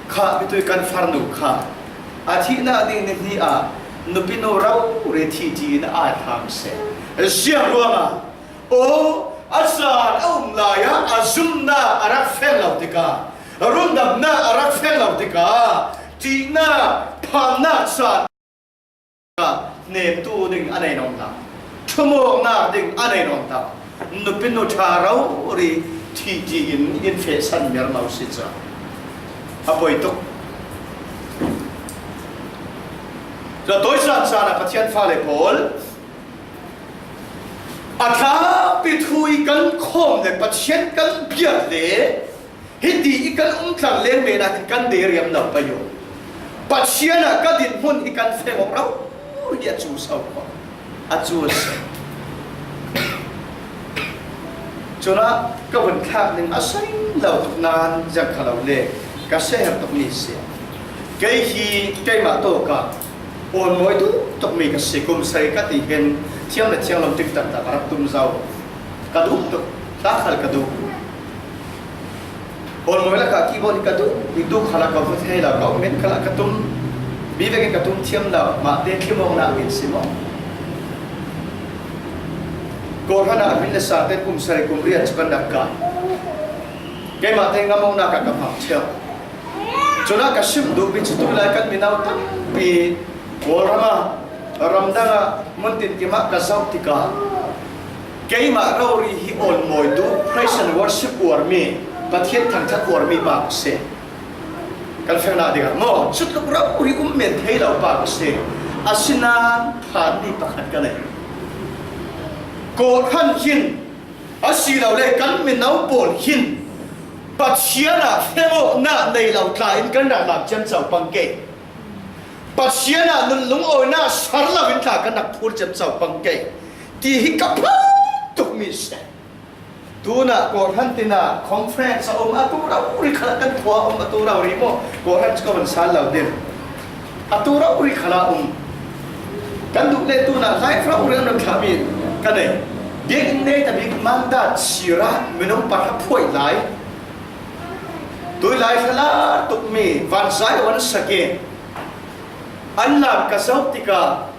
Kha, mitui kan farnu kha a thihnak ding ni hnih ah nupi nu rori thih ṭi in a ai hram seh. Ziang ruangah? Aw, a caan a um lai ah a zumhnak a rak feng lo tikah, rundamnak a rak feng lo tikah, ṭihnak, phannak caan hnemtu ding a nei nawn hna, ṭhumawknak ding a nei nawn hna. Nupi nu ṭha rori thih ṭi in in feh san miar lo si cu a poi tuk. Cun tawi caan caan ah Pathian fale pawl, i kan khawm le Pathian kan biak le hiti i kan um tlang leng mena hin kan deriam lo pai uh. Pathian ah ka dinhmun hi kan feng awk rau hi a cu so kho a cu a si. Cun ah ka vun thlak ning a sei lo tuk nain ziang kha lo le ka si her tuk mi si. Kei hi keimah tawk ah awnmawi duh tuk mi ka si. Kum sei ka ti hin thiam le thiang lo tingtang tak a rak tum zo. Ka duh tuk, tla khal ka duh. Awnmawi lakah keyboard hi ka duh, hi duh khalah ka hmu thei lo, ka um men khalah ka tum, mi vekin ka tum thiam lo, mahte thlimawknak min si maw? Kawhhran ah a hmin le sa te kum sarih kum riat cu kan rak kah. Keimah te ngamawknak ah ka hmang ṭhiau. Cun ah ka sim duhmi cu tu lai kan mino tampi Kawlram ah, ramdang ah, hmun tinkim ah ka zoh tikah keimah rori hi awnmawi duh, praise and worship uarmi, Pathian thangṭhat uarmi pa ka si. Kan feknak dingah maw, cutluk rori um men thei lo pa ka si. Asinain phanmi pakhat ka nei. Kawhhran hin, asilole kan mino pawl hin Pathian ah fengawknak nei lo tla in kan rak lak ciamco pang ke. Pathian ah nun lungawinak ser lo in tla kan rak phur ciamco pang ke ti hi ka phan tukmi si. Tunah kawhhran tinah conference a um, a tu rori khalah kan khua a um, a tu rori maw, kawhhran cu ka van sal lo ding. A tu rori khalah a um. Kan duh le tunah live rori an rak thlahmi ka nei. Biakinn nei ta bik Mangdat sirah minung pahra phuai lai. Tui lai hla lar tukmi vanzai a van sak i an lam ka zoh tikah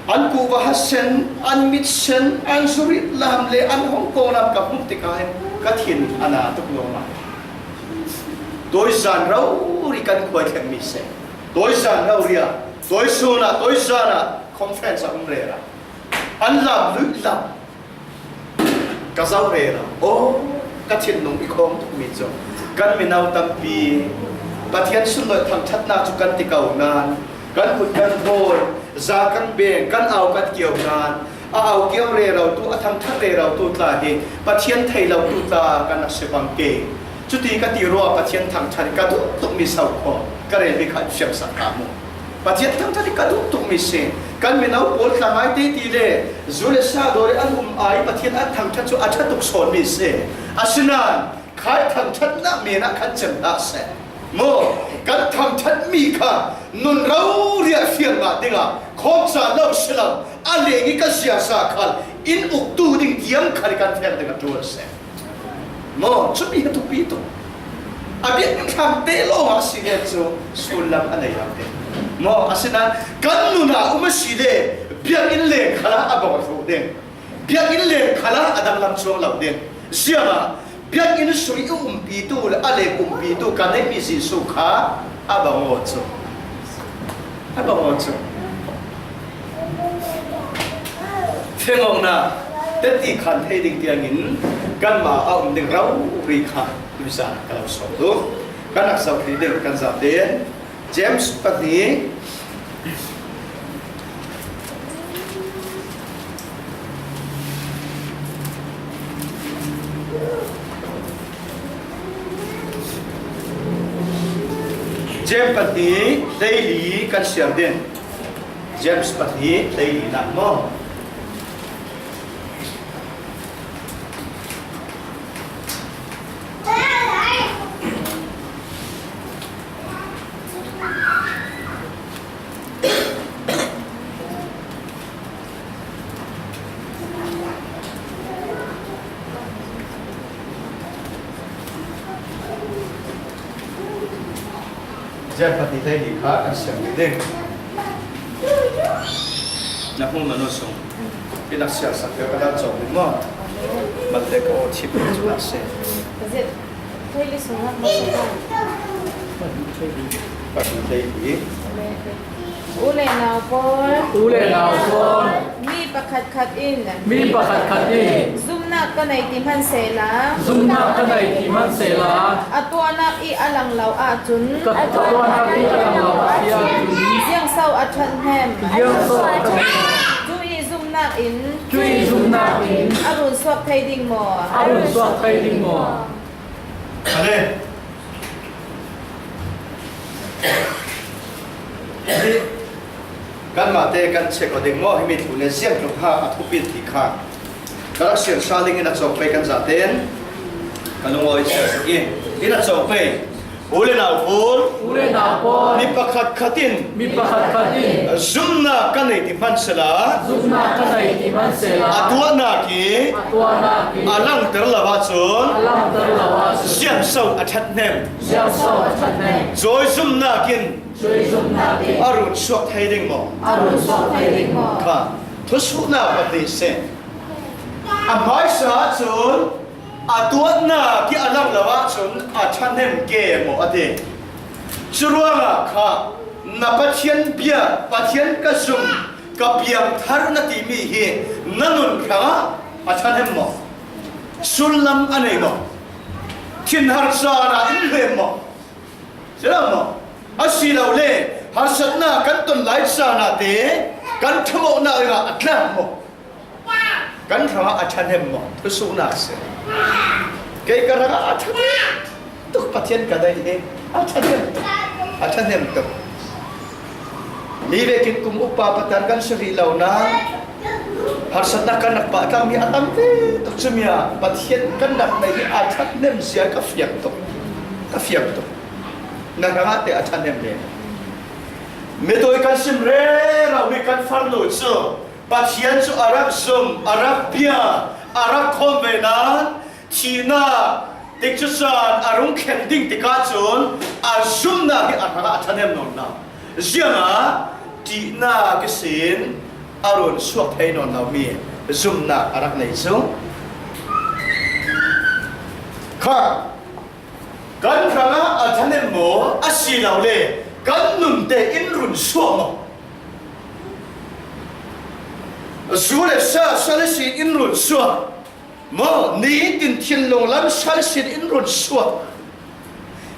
an kuva ha sen, an mit sen, an zuri lam le an hong ko lam ka hmuh tikah hin ka thin a na tuk lawmah. Tawi zan rori kan khuai thlengmi si. Tawi zan rori ah, tawi sun ah, tawi zan ah conference a um rero. An lam luih lam ka zoh rero. Aw, ka thinlung i khawng tukmi cu kan mino tampi Pathian sunlawi thangṭhatnak cu kan ti ko nain, kan kut kan hawi, za kan beng, kan au kan kio nain, a au kio rero tu, a thangṭhat rero tu tla hi Pathian thei lo tu tla kan rak si bang ke. Cuti ka ti rua, Pathian thangṭhat ka duh tukmi so kho ka relmi kha fiamsak ta mu. Pathian thangṭhat hi ka duh tukmi si. Kan mino pawl tla ngai te ti le zu le sa daw le an um ai Pathian an thangṭhat cu a ṭha tuk sawnmi si. Asinain khai thangṭhatnak men ah kan cem hlah seh. Maw, kan thangṭhatmi kha nun rori ah fiang ngah dingah khawm ca lo si lo, a leng i ka ziaza khal in uktu ding tiang khal i kan fek ding a ṭul seh. Maw, cumi hi thupi tuk. A biakinn thlangte lawngah a si le cu sullam a nei lo ding. Maw, asinain kan nun ah um a si le biakinn leng khalah a bawh hruh ding. Biakinn leng khalah a danglam chuang lo ding. Ziangah biakinn sung i umpitu le a leng umpitu ka neihmi Jesuh kha a bang aw cu. A bang aw cu. Fengawknak teti khan thei ding tiangin kanmah a um ding rori kha tuizan ka lo sawm tu. Kan rak zoh dih ding kan zaten James pahnih, James pahnih hleili kan siar ding. James pahnih hleili nak maw? Ziah pahnih hleili kha kan siar ding. Na hmuh mah nu sung. Hi nak siar sak ka dan cawk ding maw? Mat le ka aw chip cu nak si. Ka zet. Thei li sung nak maw? Pahnih hleili. U le nau pawl. U le nau pawl. Mi pakhat khat in. Mi pakhat khat in. Zumhnak ka nei ti hman sehla. Zumhnak ka nei ti hman sehla. A tuahnak i a lang lo ahcun. Ka tuahnak i a lang lo ahcun. Ziangso a ṭhat hnem. Ziangso a ṭhat hnem. Cu i zumhnak in. Cu i zumhnak A run suak thei ding maw? A run suak thei ding maw? Ale. Hi, kanmah te kan check aw ding maw? Himi thu le ziang tluk ha a thupi ti kha. Ka rak sian sa ding in a cawk pei kan zate in ka lungawi cia suk in. In a cawk pei. U le nau pawl. U le nau pawl. Mi pakhat khat in. Mi pakhat khat in. Zumnak ka nei ti hmansela. Zumnak ka nei ti hmansela. A tuahnak hi. A tuahnak hi. A langter lo ahcun. A langter lo ahcun. Ziangso a ṭhathnem. Ziangso a ṭhathnem. Cawi zumnak in. Cawi zumnak in. A run suak thei ding maw? A run suak thei ding maw? Kha. Thusuhnak pahnih si. A hmaisa ahcun. A tuahnak hi a lang lo ahcun a ṭhahnem ke maw a ti. Curuangah kha na Pathian bia, Pathian ka zum, ka piangthar na timi hi na nun hrangah a ṭhahnem maw? Sullam a nei maw? Thinhar caan ah in hlen maw? Si lo maw? Asilole harsatnak kan ton lai caan ah te kan ṭhahnemnak ah a tlak maw? Kan hrangah a ṭhahnem maw? Thusuhnak si. Kei ka hrangah a ṭhahnem tuk, Pathian ka nei hi. A ṭhahnem, a ṭhahnem tuk. Hi vekin kum upa patan kan si rih lo nain harsatnak kan rak pah tlangmi a tam ve tuk. Cumi ah Pathian kan rak nei hi a ṭhahnem zia ka fiang tuk. Ka fiang tuk. Na hrangah te a ṭhahnem ve. Mitawi kan sim rero mi kan farnu cu Pathian cu a rak zum, a rak bia, a rak khawm ve nain thihnak tikcu caan a rung thlen ding tikah cun a zumnak hi a hrangah a ṭhahnem nawn lo. Ziangah ṭihnak ihsin a run suak thei nawn lomi zumnak a rak nei cu kha. Kan hrangah a ṭhahnem maw? Asilole kan nun te in run suak maw? Zu le sa sal ihsin in run suak maw? Nitin thinlung lam sal ihsin in run suak.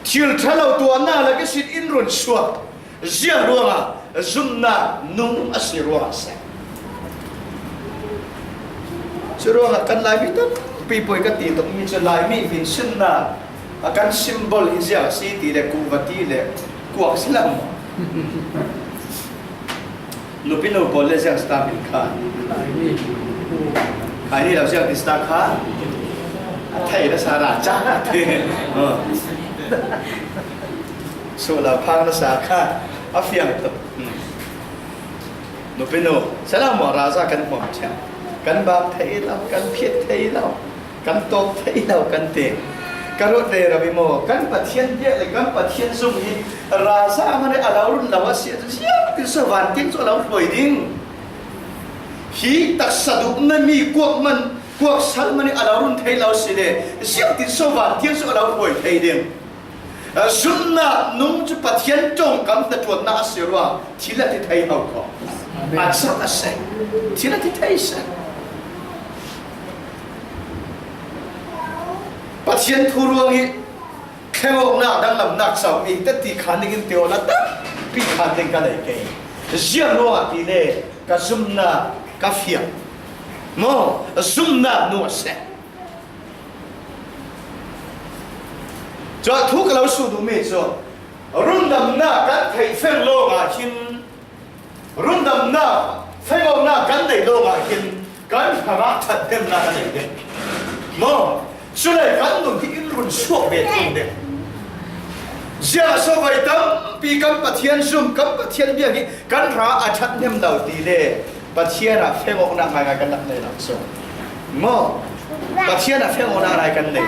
Thil ṭha lo tuahnak lak ihsin in run suak. Ziang ruangah zumnak nung a si ruangah a si. Curuangah kan Laimi tampi pawi ka ti tukmi cu Laimi vinsinnak a kan symbol hi ziang a si ti le kuhva ti le kuak si lo maw? Nupi nu pawl le ziang si ta hmanh kha. Kha ni lo ziang ti si ta kha. A thei na sa ra caan a ti. Suh lo phang na sa kha a fiang tuk. Nupi nu, si lo maw, ralza kan hmuam ṭhiam. Kan bak thei lo, kan phiat thei lo, kan tawk thei lo kan ti. Ka ruat rero i maw, kan Pathian biak le kan Pathian zung hi ralza hmanh a lo run lo a si ahcun ziangtin so vantiang cu a lo hruai ding? Hi taksa duh na mi kuak man, kuak sal man i a lo run thei lo si le, ziangtin so vantiang cu a lo hruai thei ding? Zumnak nung cu Pathian ṭongkam hnaṭuannak a si ruang thil a ti thei ho ko. Amen. A cang a si. Thil a ti thei si. Pathian thu ruang i thlengawknak danglamnak comi teti khan ding in ti awla tampi khan ding ka nei ke. Ziang ruangah ti le ka zumnak ka fiang. Maw, zumnak nu a si. Cun thu ka lo sut duhmi cu rundamnak kan theih feng lawngah hin, rundamnak fengawknak kan neih lawngah hin kan hrangah ṭhathnemnak a nei ding. Maw? Cule kan nun hi in run suak ve thung ding. Ziah so vai tampi kan Pathian zum, kan Pathian bia hi kan hrangah a ṭhathnem lo ti le Pathian ah fengawknak ngaingai kan rak nei lo cu. Maw? Pathian ah fengawknak ngai kan nei.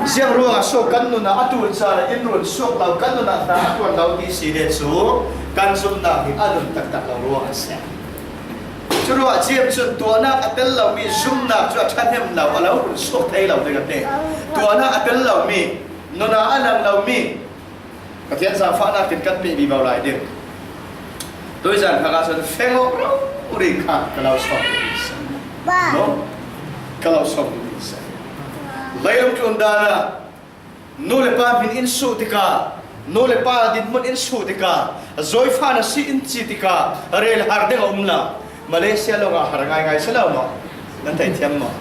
Ziang ruangah so kan nun ah a tul caan ah in run suak lo, kan nun ah hna a ṭuan lo ti si le cu kan zumnak hi a nun taktak lo ruangah a si. Curuah ciam cun tuahnak a tel lomi zumnak cu a ṭhahnem lo, a lo run suak thei lo ding a ti. Tuahnak a tel lomi, nun ah a lang lomi, Pathian zaangfahnak in kan peh vivo lai ding. Tuizan kha cun feng awk rori kha ka lo sawm ding si. No? Ka lo sawm ding si. Leilung tlun dan ah nu le pa hmin in suh tikah, nu le pa dinhmun in suh tikah, zawifa na si in ci tikah, rel har ding a um lo. Malaysia lawngah har ngaingai si lo maw? Nan thei thiam maw?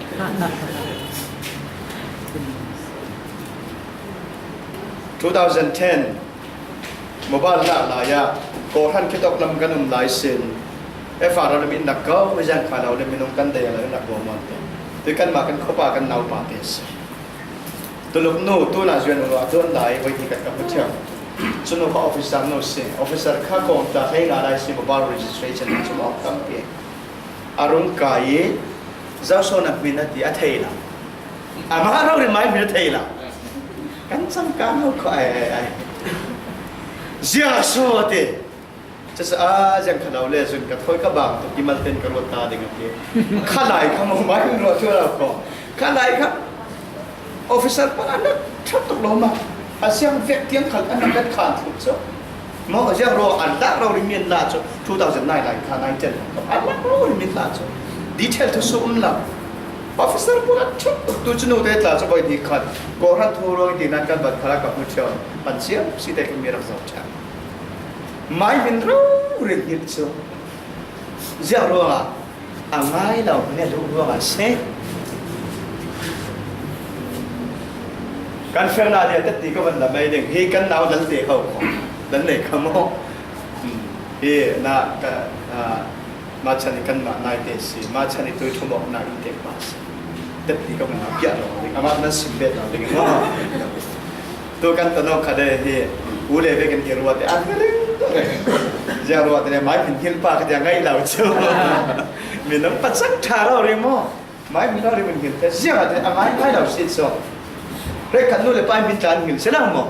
Two thousand ten, mobile lah lai-ah, kawhhran khitawk lam kan um lai sin, F R lam in nak ko, ziang kha lo le minung kan dei lo in nak ko maw te. Tui kanmah kan khuapa kan naupa te si. Tuluk nu, tuna zuan ruah tuan lai, voi ti kat ka hmu thiam. Cunu kha officer nu si, officer kha kawng ta hei nga lai si, mobile registration chu maw tampi. A rung kai i, Zoso na hmin a ti a thei lo. Amah rori mai hmin a thei lo. Kan changkang ho kho ai, ai, ai. Ziang a so a ti. Chasa a ziang kha lo le zun ka thoi ka bang tu kimal ten ka ruat ta ding a ti. Kha lai kha mo mai hmin ruat tu lo kho. Kha lai kha. Officer pa a nak thap tuk lo ma. A ziang vek tiang khal a nak kat khan thuk chu. Maw, a ziang ruang a lak rori min la chu, two thousand nine lai kha, nine ten. A lak rori min la chu. Detail thu su um lo. Officer pa a thap tuk tu chu nu te tla chu boi di khan. Kawhhran thu ruang di nan kan bat khala ka hmu thiam. Pan siam si te kan mi rak zau thiam. Mai min rori ngil chu. Ziang ruang a. A ngai lo, ne lu ruang a se. Kan fel na dia teti ko van la mai ding. Hi kan nau dal te ho ko. Dal nei ka mo. Hmm. Hi na ka, ah, ma chani kan ma nai te si. Ma chani tui thu mo na i te pa si. Teti ko van la pia lo ding. Ama na sim bet lo ding mo. Tu kan tanawk kha dei hi, u le vekin i ruat te an ring ring. Ziang ruat te le mai min hil pa ka dia ngai lo chu. Min nang pa chang tha lo ri mo. Mai min lo ri min hil te. Ziang a te a ngai ngai lo si chu. Rek kan nu le pa min tlan hil se lo mo.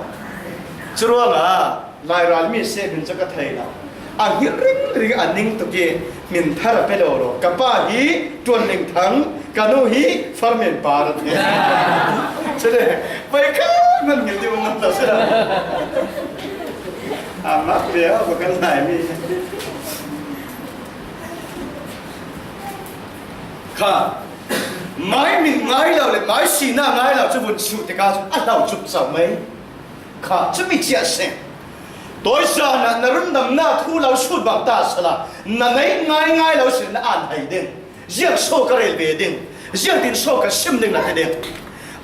Chu ruang a, lai ral mi se min chu ka thei lo. A hil ring ring a ning tuk i min thar a pe lo lo. Ka pa hi Tuan Ning Thang, ka nu hi Farmen Par a ti. Chule, pai kha man ngil ti man ta sila. A mak ve a ko kan lai mi. Kha. Mai min ngai lo le mai sina ngai lo chu vun su te ka chu a hlau chup chau mai. Kha, chumi chia se. Toy sa na, na run dam na thu lo sut bang ta sala. Na nei ngai ngai lo sin na an hai ding. Ziang so ka rel ve ding. Ziang din so ka sim ding na te ding.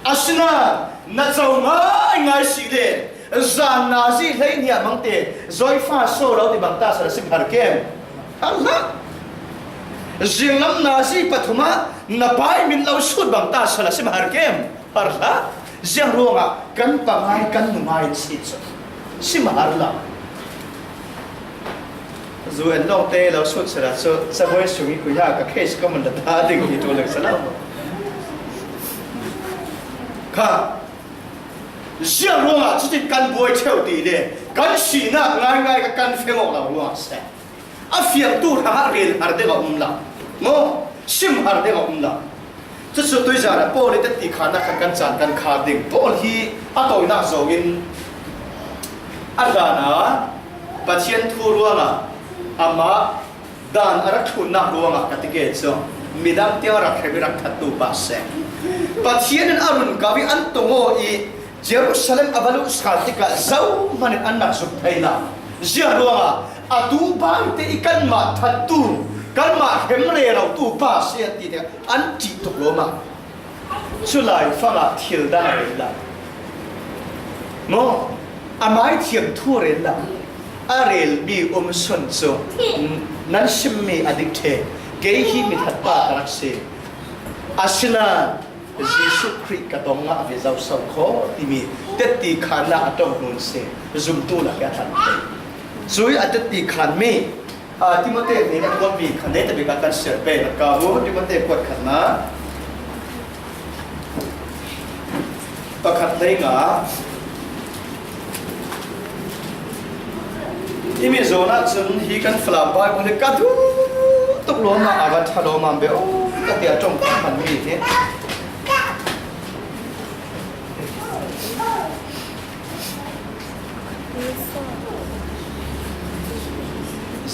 Asina, na chau ngai ngai si le. Zan na zi hlei nia mang te. Zoi fa so lo ti bang ta sala sim har kem. Har la. Zing lam na zi pathuma, na pai min lo sut bang ta sala sim har kem. Har hla, ziang ruangah kan pa ngai kan nu ngai an si chu. Sim har la. Zu en lawng te lo sut sara chu, chabuai sung i kui ha ka case ka man la ta ding hi tu leng sala. Kha, ziang ruangah chutin kan buai theu ti le, kan sina ngai ngai ka kan fengawk lo ruang se. A fiangtu hrangah rel har deuh a um lo. Maw? Sim har deuh a um lo. Chu chu tuizan a Paul i teti khanna khan kan chan kan khar ding. Paul hi a tawinak zawngin a dana Pathian thu ruangah amah dan a rak thlunnak ruangah ka ti ke chu midang tiang a rak hrem i rak thattu pa seh. Pathian in a run kau i an tong aw i Jerusalem a va luhsal tikah zohmanin an rak zuk thei lo. Ziang ruangah a tu baite i kanmah thattu, kanmah hrem relotu pa si an ti tikah an ṭih tuk lo mah. Cu laifangah thil dang a rel lo. Maw? A mai thiam thu a rel lo. A relmi um sun cu nan simmi a dik ṭheh. Kei hi mi thatpa ka rak si. Asinain Jesuh Khrih ka tong ngah ve zoso kho timi tetti khanna a ṭong hnun si zumtu lak hi a thang thei. Cui a tetti khanmi, a, Timote hnen a kuatmi khan neita bik a kan siar pei na ka bu Timote kuat khatna pakhat hlei nga. I mi zawn ahcun hi kan Falam Bible hi ka duh tuk lawm ah a va ṭha lawm ah be aw ka ti a ṭong ka hmanmi hi.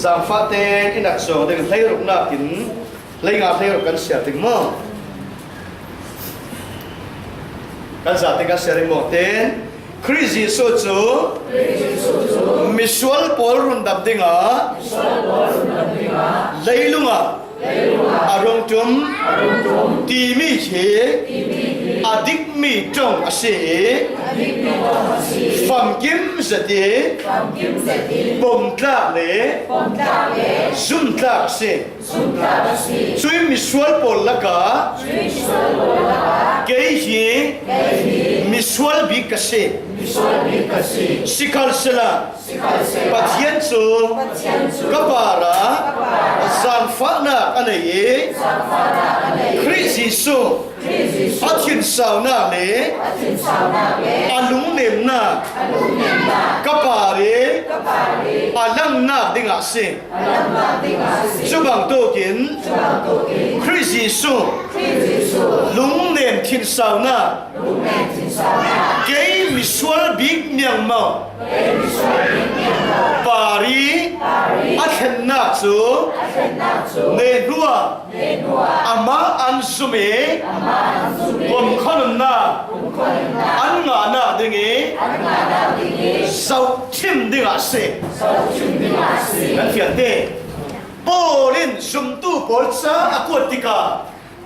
Zangfah tein i nak zawng ding hleiruknak in Hleinga hleiruk kan siar ding maw? Kan zate kan siar ding maw? Ten, Khrih Jesuh cu misual pawl rundam dingah leilungah a rung ṭum timi hi a dikmi ṭong a si i, famkim zet i, pomtlak le zumtlak a si. Cuih misual pawl lakah kei hi misual bik ka si. Sikhalsehla Pathian cu ka parah zaangfahnak a nei i, Khrih Jesuh a thinsaunak le a lungnemnak ka par i a langnak dingah a si. Cu bantukin Khrih Jesuh lungnem thinsaunak kei misual bik miangmau par i a thlennak cu nehnuah amah an zum i kumkhua nunnak an ngahnak ding i zohṭhim dingah a si. Kan fiang te. Paul in zumtu pawl ca a kuat tikah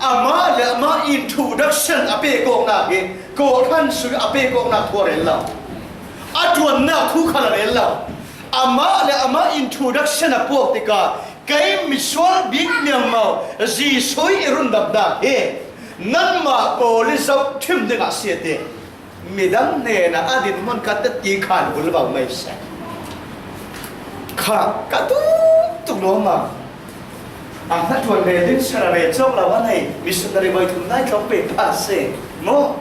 amah le amah introduction a pek awknak hi kawhhran sung a pek awknak thu a rel lo. A ṭuannak thu khal a rel lo. Amah le amah introduction a puak tikah kei misual bik miangmau Jesuh i rundamnak hi nanmah pawl i zohṭhim dingah a si a ti. Midang hnenah a dinhmun khat ti khan vul lo mai seh. Kha ka tuk tuk lawm a, a hnaṭuan rel ding sara rel cawk lo a nei missionary voi thum nai tlawng pek pha si maw?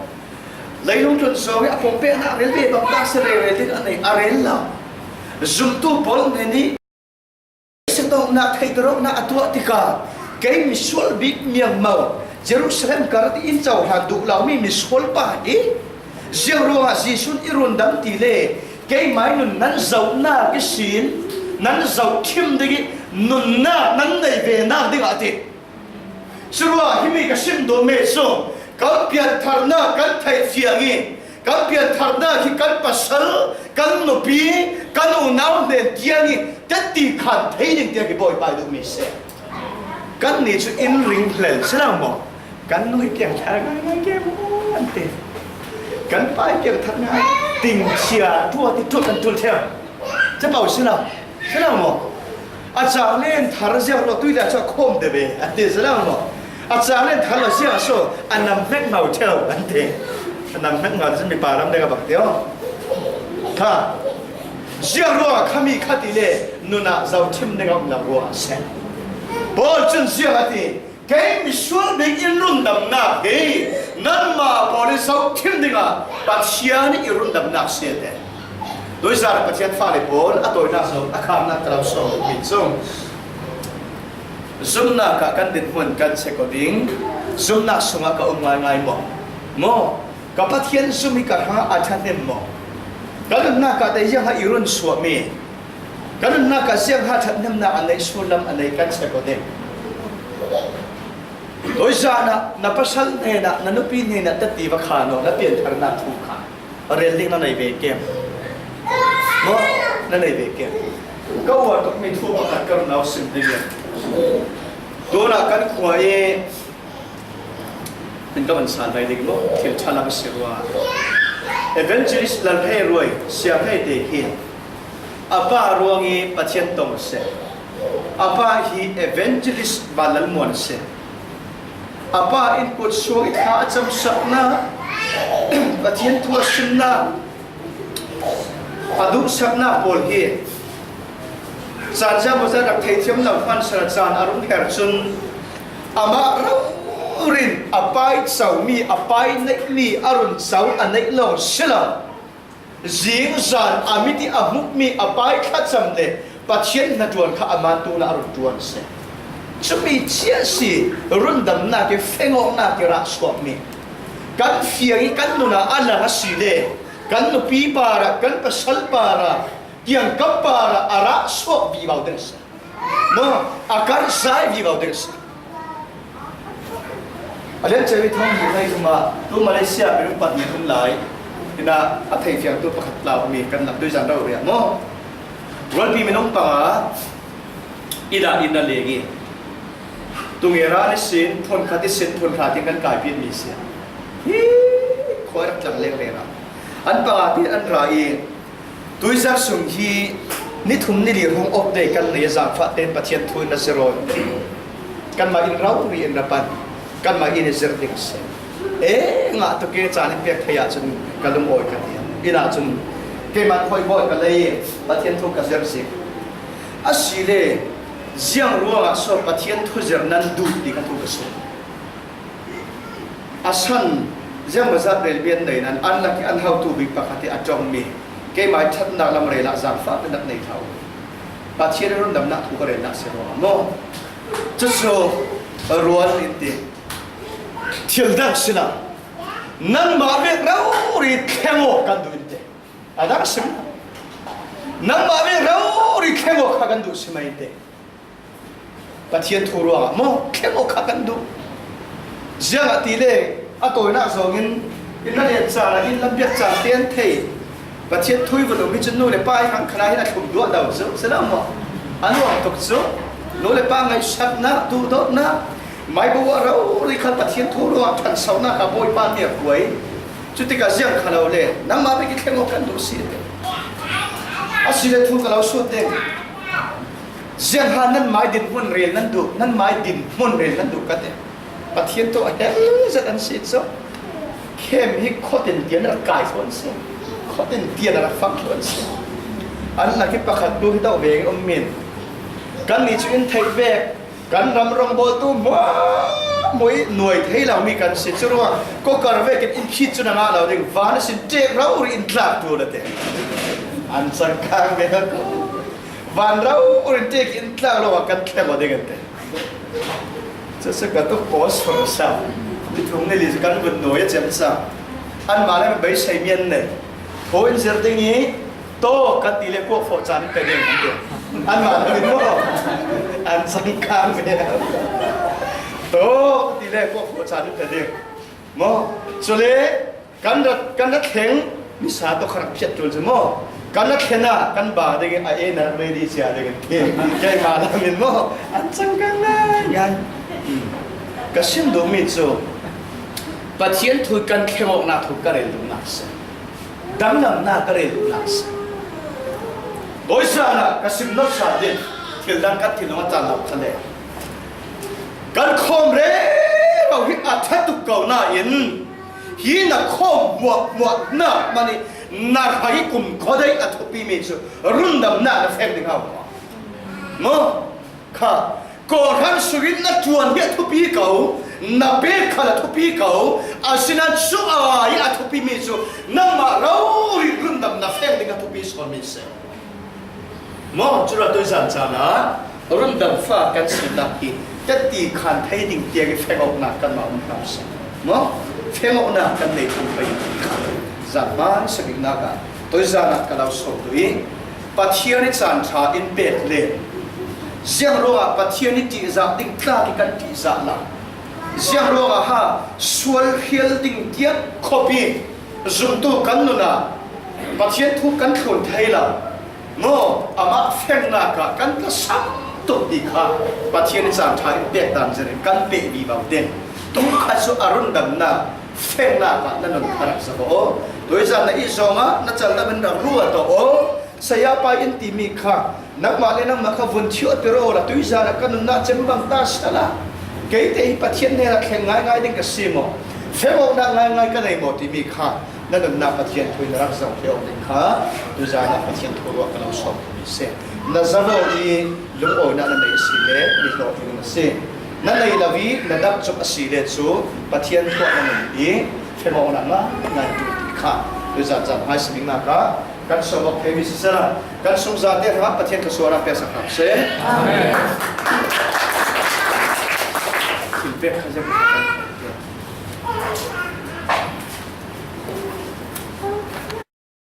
Leilung tlun zawng i a pawng peknak rel ve bang ta si rel rel ding a nei a rel lo. Zumtu pawl hnen i siatawknak theihter awknak a tuah tikah kei misual bik miangmau Jerusalem kar in cohlan duh lo mi misual pa hi ziang ruangah Jesuh i rundam ti le keimai nun nan zohnak ihsin nan zohṭhim ding i nunnak nan nei ve nak dingah a ti. Curuah himi ka sim duhmi cu kan piantharnak kan theih fiang i kan piantharnak hi kan pasal, kan nupi, kan unau hnen tiang i tetti khan thei ding tiang hi Bawipa i duhmi si. Kannih cu in ring hlel si lo maw? Kan nu hi piangthar ngaingai ke maw an ti. Kan pa hi piangthar ngai, tingchia ṭuat i ṭulh kan ṭul thiam. Capo si lo, si lo maw? A cang len thar ziang lo tui le a cu a khawm de ve an ti si lo maw? A cang len thar lo ziang a so a nam hmek ngau ṭheu an ti. A nam hmek ngau cu mipa ram dek a bang ti aw. Kha ziang ruangah khami kha ti le nunah zohṭhim ding a um lo ruangah a si. Paul cun ziang a ti. Kei misual bik in rundamnak hi nanmah pawl i zohṭhim dingah Pathian i rundamnak si a ti. Tuizan Pathian fale pawl a tawinak zong a kharnak ka lo sawm mi cu zumnak ah kan dinhmun kan check aw ding. Zumnak sungah ka um ngaingai maw? Maw? Ka Pathian zum hi ka hrangah a ṭhahnem maw? Ka nunnak ah tei ziangah i run suahmi? Ka nunnak ah ziangha ṭhathnemnak a neih sullam a nei kan check aw ding. Tuizan ah na pasal hnenah na nupi hnenah tati va khan aw, na piantharnak thu kha rel ding na nei ve kem? Maw? Na nei ve kem? Ka uar tukmi thu pakhat ka run au sim ding. Tunah kan khua i Min ka van san lai ding maw? Thil ṭha lam a si rua. Evangelist Lal Hei Ruai, Siam Hei te khi a pa ruang i Pathian tong a si. A pa hi evangelist Van Lal Muan a si. A pa in kut suang i thla a camsakna, Pathian thu a simna, a duhsaknak pawl hi caan ziang maw zia rak theithiam lo hman sara caan a rung her cun amah rori in a pai comi, a pai neihmi a run co a neih lo si lo. Zingzan a mit i a hmuhmi a pai thlacam le Pathian hnaṭuan kha a man tuna a run ṭuan si. Cumi cia si rundamnak i fengawknak i rah suakmi. Kan fiang i kan nunah a lang a si le kan nupi parah, kan pasal parah, kiangkap parah a rah suak vivo ding a si. Maw, a karhzai vivo ding a si. A lian ceu i thong hnih hmai thum ah tu Malaysia minung pahnih an um lai. Hinah a theifiangtu pakhat tlau mi kan lam tuizan rau riah maw? Rualpi minung panga inn ah inn a leng i Tunge ra ni sin, phun khat i sin, phun hra tin kan kai pian mi sia. Hi, khoi rak tlang leng leng a. An panga pi an ra i, tuizak sung hi, ni thum ni li hong op dei kan nei a zangfah ten Pathian thu in na zero. Kanmah in rau ri in ra pan. Kanmah in i zir ding si. E, ngah tuk e, caan in pek thei ah cun ka lungawi ka ti. Inn ah cun keimah khoi bawi ka lei, Pathian thu ka zir zik. A si le, ziang ruangah so Pathian thu zir nan duh ti ka thu ka sung. A san, ziang bazat rel bian nei nan, an lak i an hautu bik pakhat i a ṭongmi, keimah i ṭhatnak lam rel ah zangfah ka nak nei thau. Pathian i rundamnak thu ka relnak si ruangah maw? Cucu rual in ti. Thil dang si lo. Nangmah vek rori thleng aw kan duh in ti. A dang si lo. Nangmah vek rori thleng aw kha kan duh si mai in ti. Pathian thu ruangah maw, thleng aw kha kan duh. Ziangahtile a tawinak zongin in na rian caan ah in lam biak caan te an thei. Pathian thu i vun um hi cun nu le pa i hang khan ah hin a thlum duah lo cu si lo maw? A nuam tuk cu nu le pa ngaihsaknak, duhdawtnak, maibu a rori kha Pathian thu ruangah ṭhansonak kha Bawipa nih a kuai. Cutikah ziang kha lo le nangmah bik i thleng aw kan duh si. A si le thu ka lo sut ding. Ziangha nanmai dinhmun rel nan duh, nanmai dinhmun rel nan duh ka ti. Pathian thu a hel zet an si cu. Khem hi khawtin tian a rak kai thluah an si. Khawtin tian a rak fang thluah an si. An lak hi pakhat tu hi deuh veng um min. Kannih cu in theih vek, kan ram rawngbawltu hmuahhmuah i nuai thei lomi kan si. Curuangah kokar vekin in khit cu na ngah lo ding, van a sin ṭek rori in tlak tu na ti. An cangkang ve ko. Van rori in ṭek in tlak lo ah kan thleng aw ding an ti. Cucu ka tuk post for sa. Ni thum ni li cu kan vun nuai a cem sa. Anmah le beisei mi an nei. Thaw in zir ding i, taw kan ti le kuak fawh caan in pe ding an ti. Anmah le min maw? An cangkang ve. Taw kan ti le kuak fawh caan in pe ding. Maw? Cule kan rat, kan rat thleng, misa tawh kha rak phiat ṭul cu maw? Kan rat thlen ah kan ba ding i a en a ready cia ding in ti. Keimah lam in maw? An cangkang ngaingai. Ka sim duhmi cu Pathian thu kan thleng awknak thu ka rel duhnak si. Danglamnak ka rel duhnak si. Bawi zan ah ka sim nasa ding thil dang kan thinlung a caan lo kha le kan khawm rero hi a ṭha tuk ko nain, hi na khawm hmuahhmuahnak hmanh i na hrai kumkhua dei a thupimi cu rundamnak na fek ding a um maw? Maw? Kha, kawhhran sungin na ṭuan hi a thupi ko, na pek khal a thupi ko, asinain cu ai a thupimi cu nangmah rori rundamnak fek ding a thupi sawnmi si. Maw, cu ra tuizan caan ah rundam fa kan sinak hi tetti khan thei ding tiang i fengawknak kanmah um hna usih. Maw, fengawknak kan nei thum pei ti kha zan hmai sabiknak ah tuizan ah ka lo sawm duh i Pathian i caan ṭha in pek le ziang ruangah Pathian i ṭihzah ding tlak i kan ṭihzah lo. Ziang ruangah ha sual hrial ding tiang khawp i zumtu kan nun ah Pathian thu kan thlun thei lo. Maw, amah fengnak ah kan tlasam tuk ti kha Pathian i caan ṭha in pek dan zir in kan peh vivo ding. Tu kha cu a rundamnak fengnak ah na nun a rak zoh aw. Tuizan na ih zongah na callam in rak ruat aw. Saya pa in timi kha nangmah le nangmah kha vun thiawh ti raw la, tuizan ah ka nunnak cem bang ta sala. Keite hi Pathian hnenah thleng ngaingai ding ka si maw? Fengawknak ngaingai ka nei maw timi kha na nunnak Pathian thu in rak zoh hlei awk ding kha tuizan ah Pathian thu ruah ka lo sawm mi si. Na zaro i lungawinak na nei a si le mihlawh ding na si. Na nei lo i na dap cuk a si le cu Pathian thu ah na nun i fengawknak ngaingai tu ti kha tuizan zan hmai sabiknak ah kan sawm awk theimi siseh, kan sungzate hrangah Pathian thluasuah rak peksak hram seh. Amen. Thil pek kha zia kan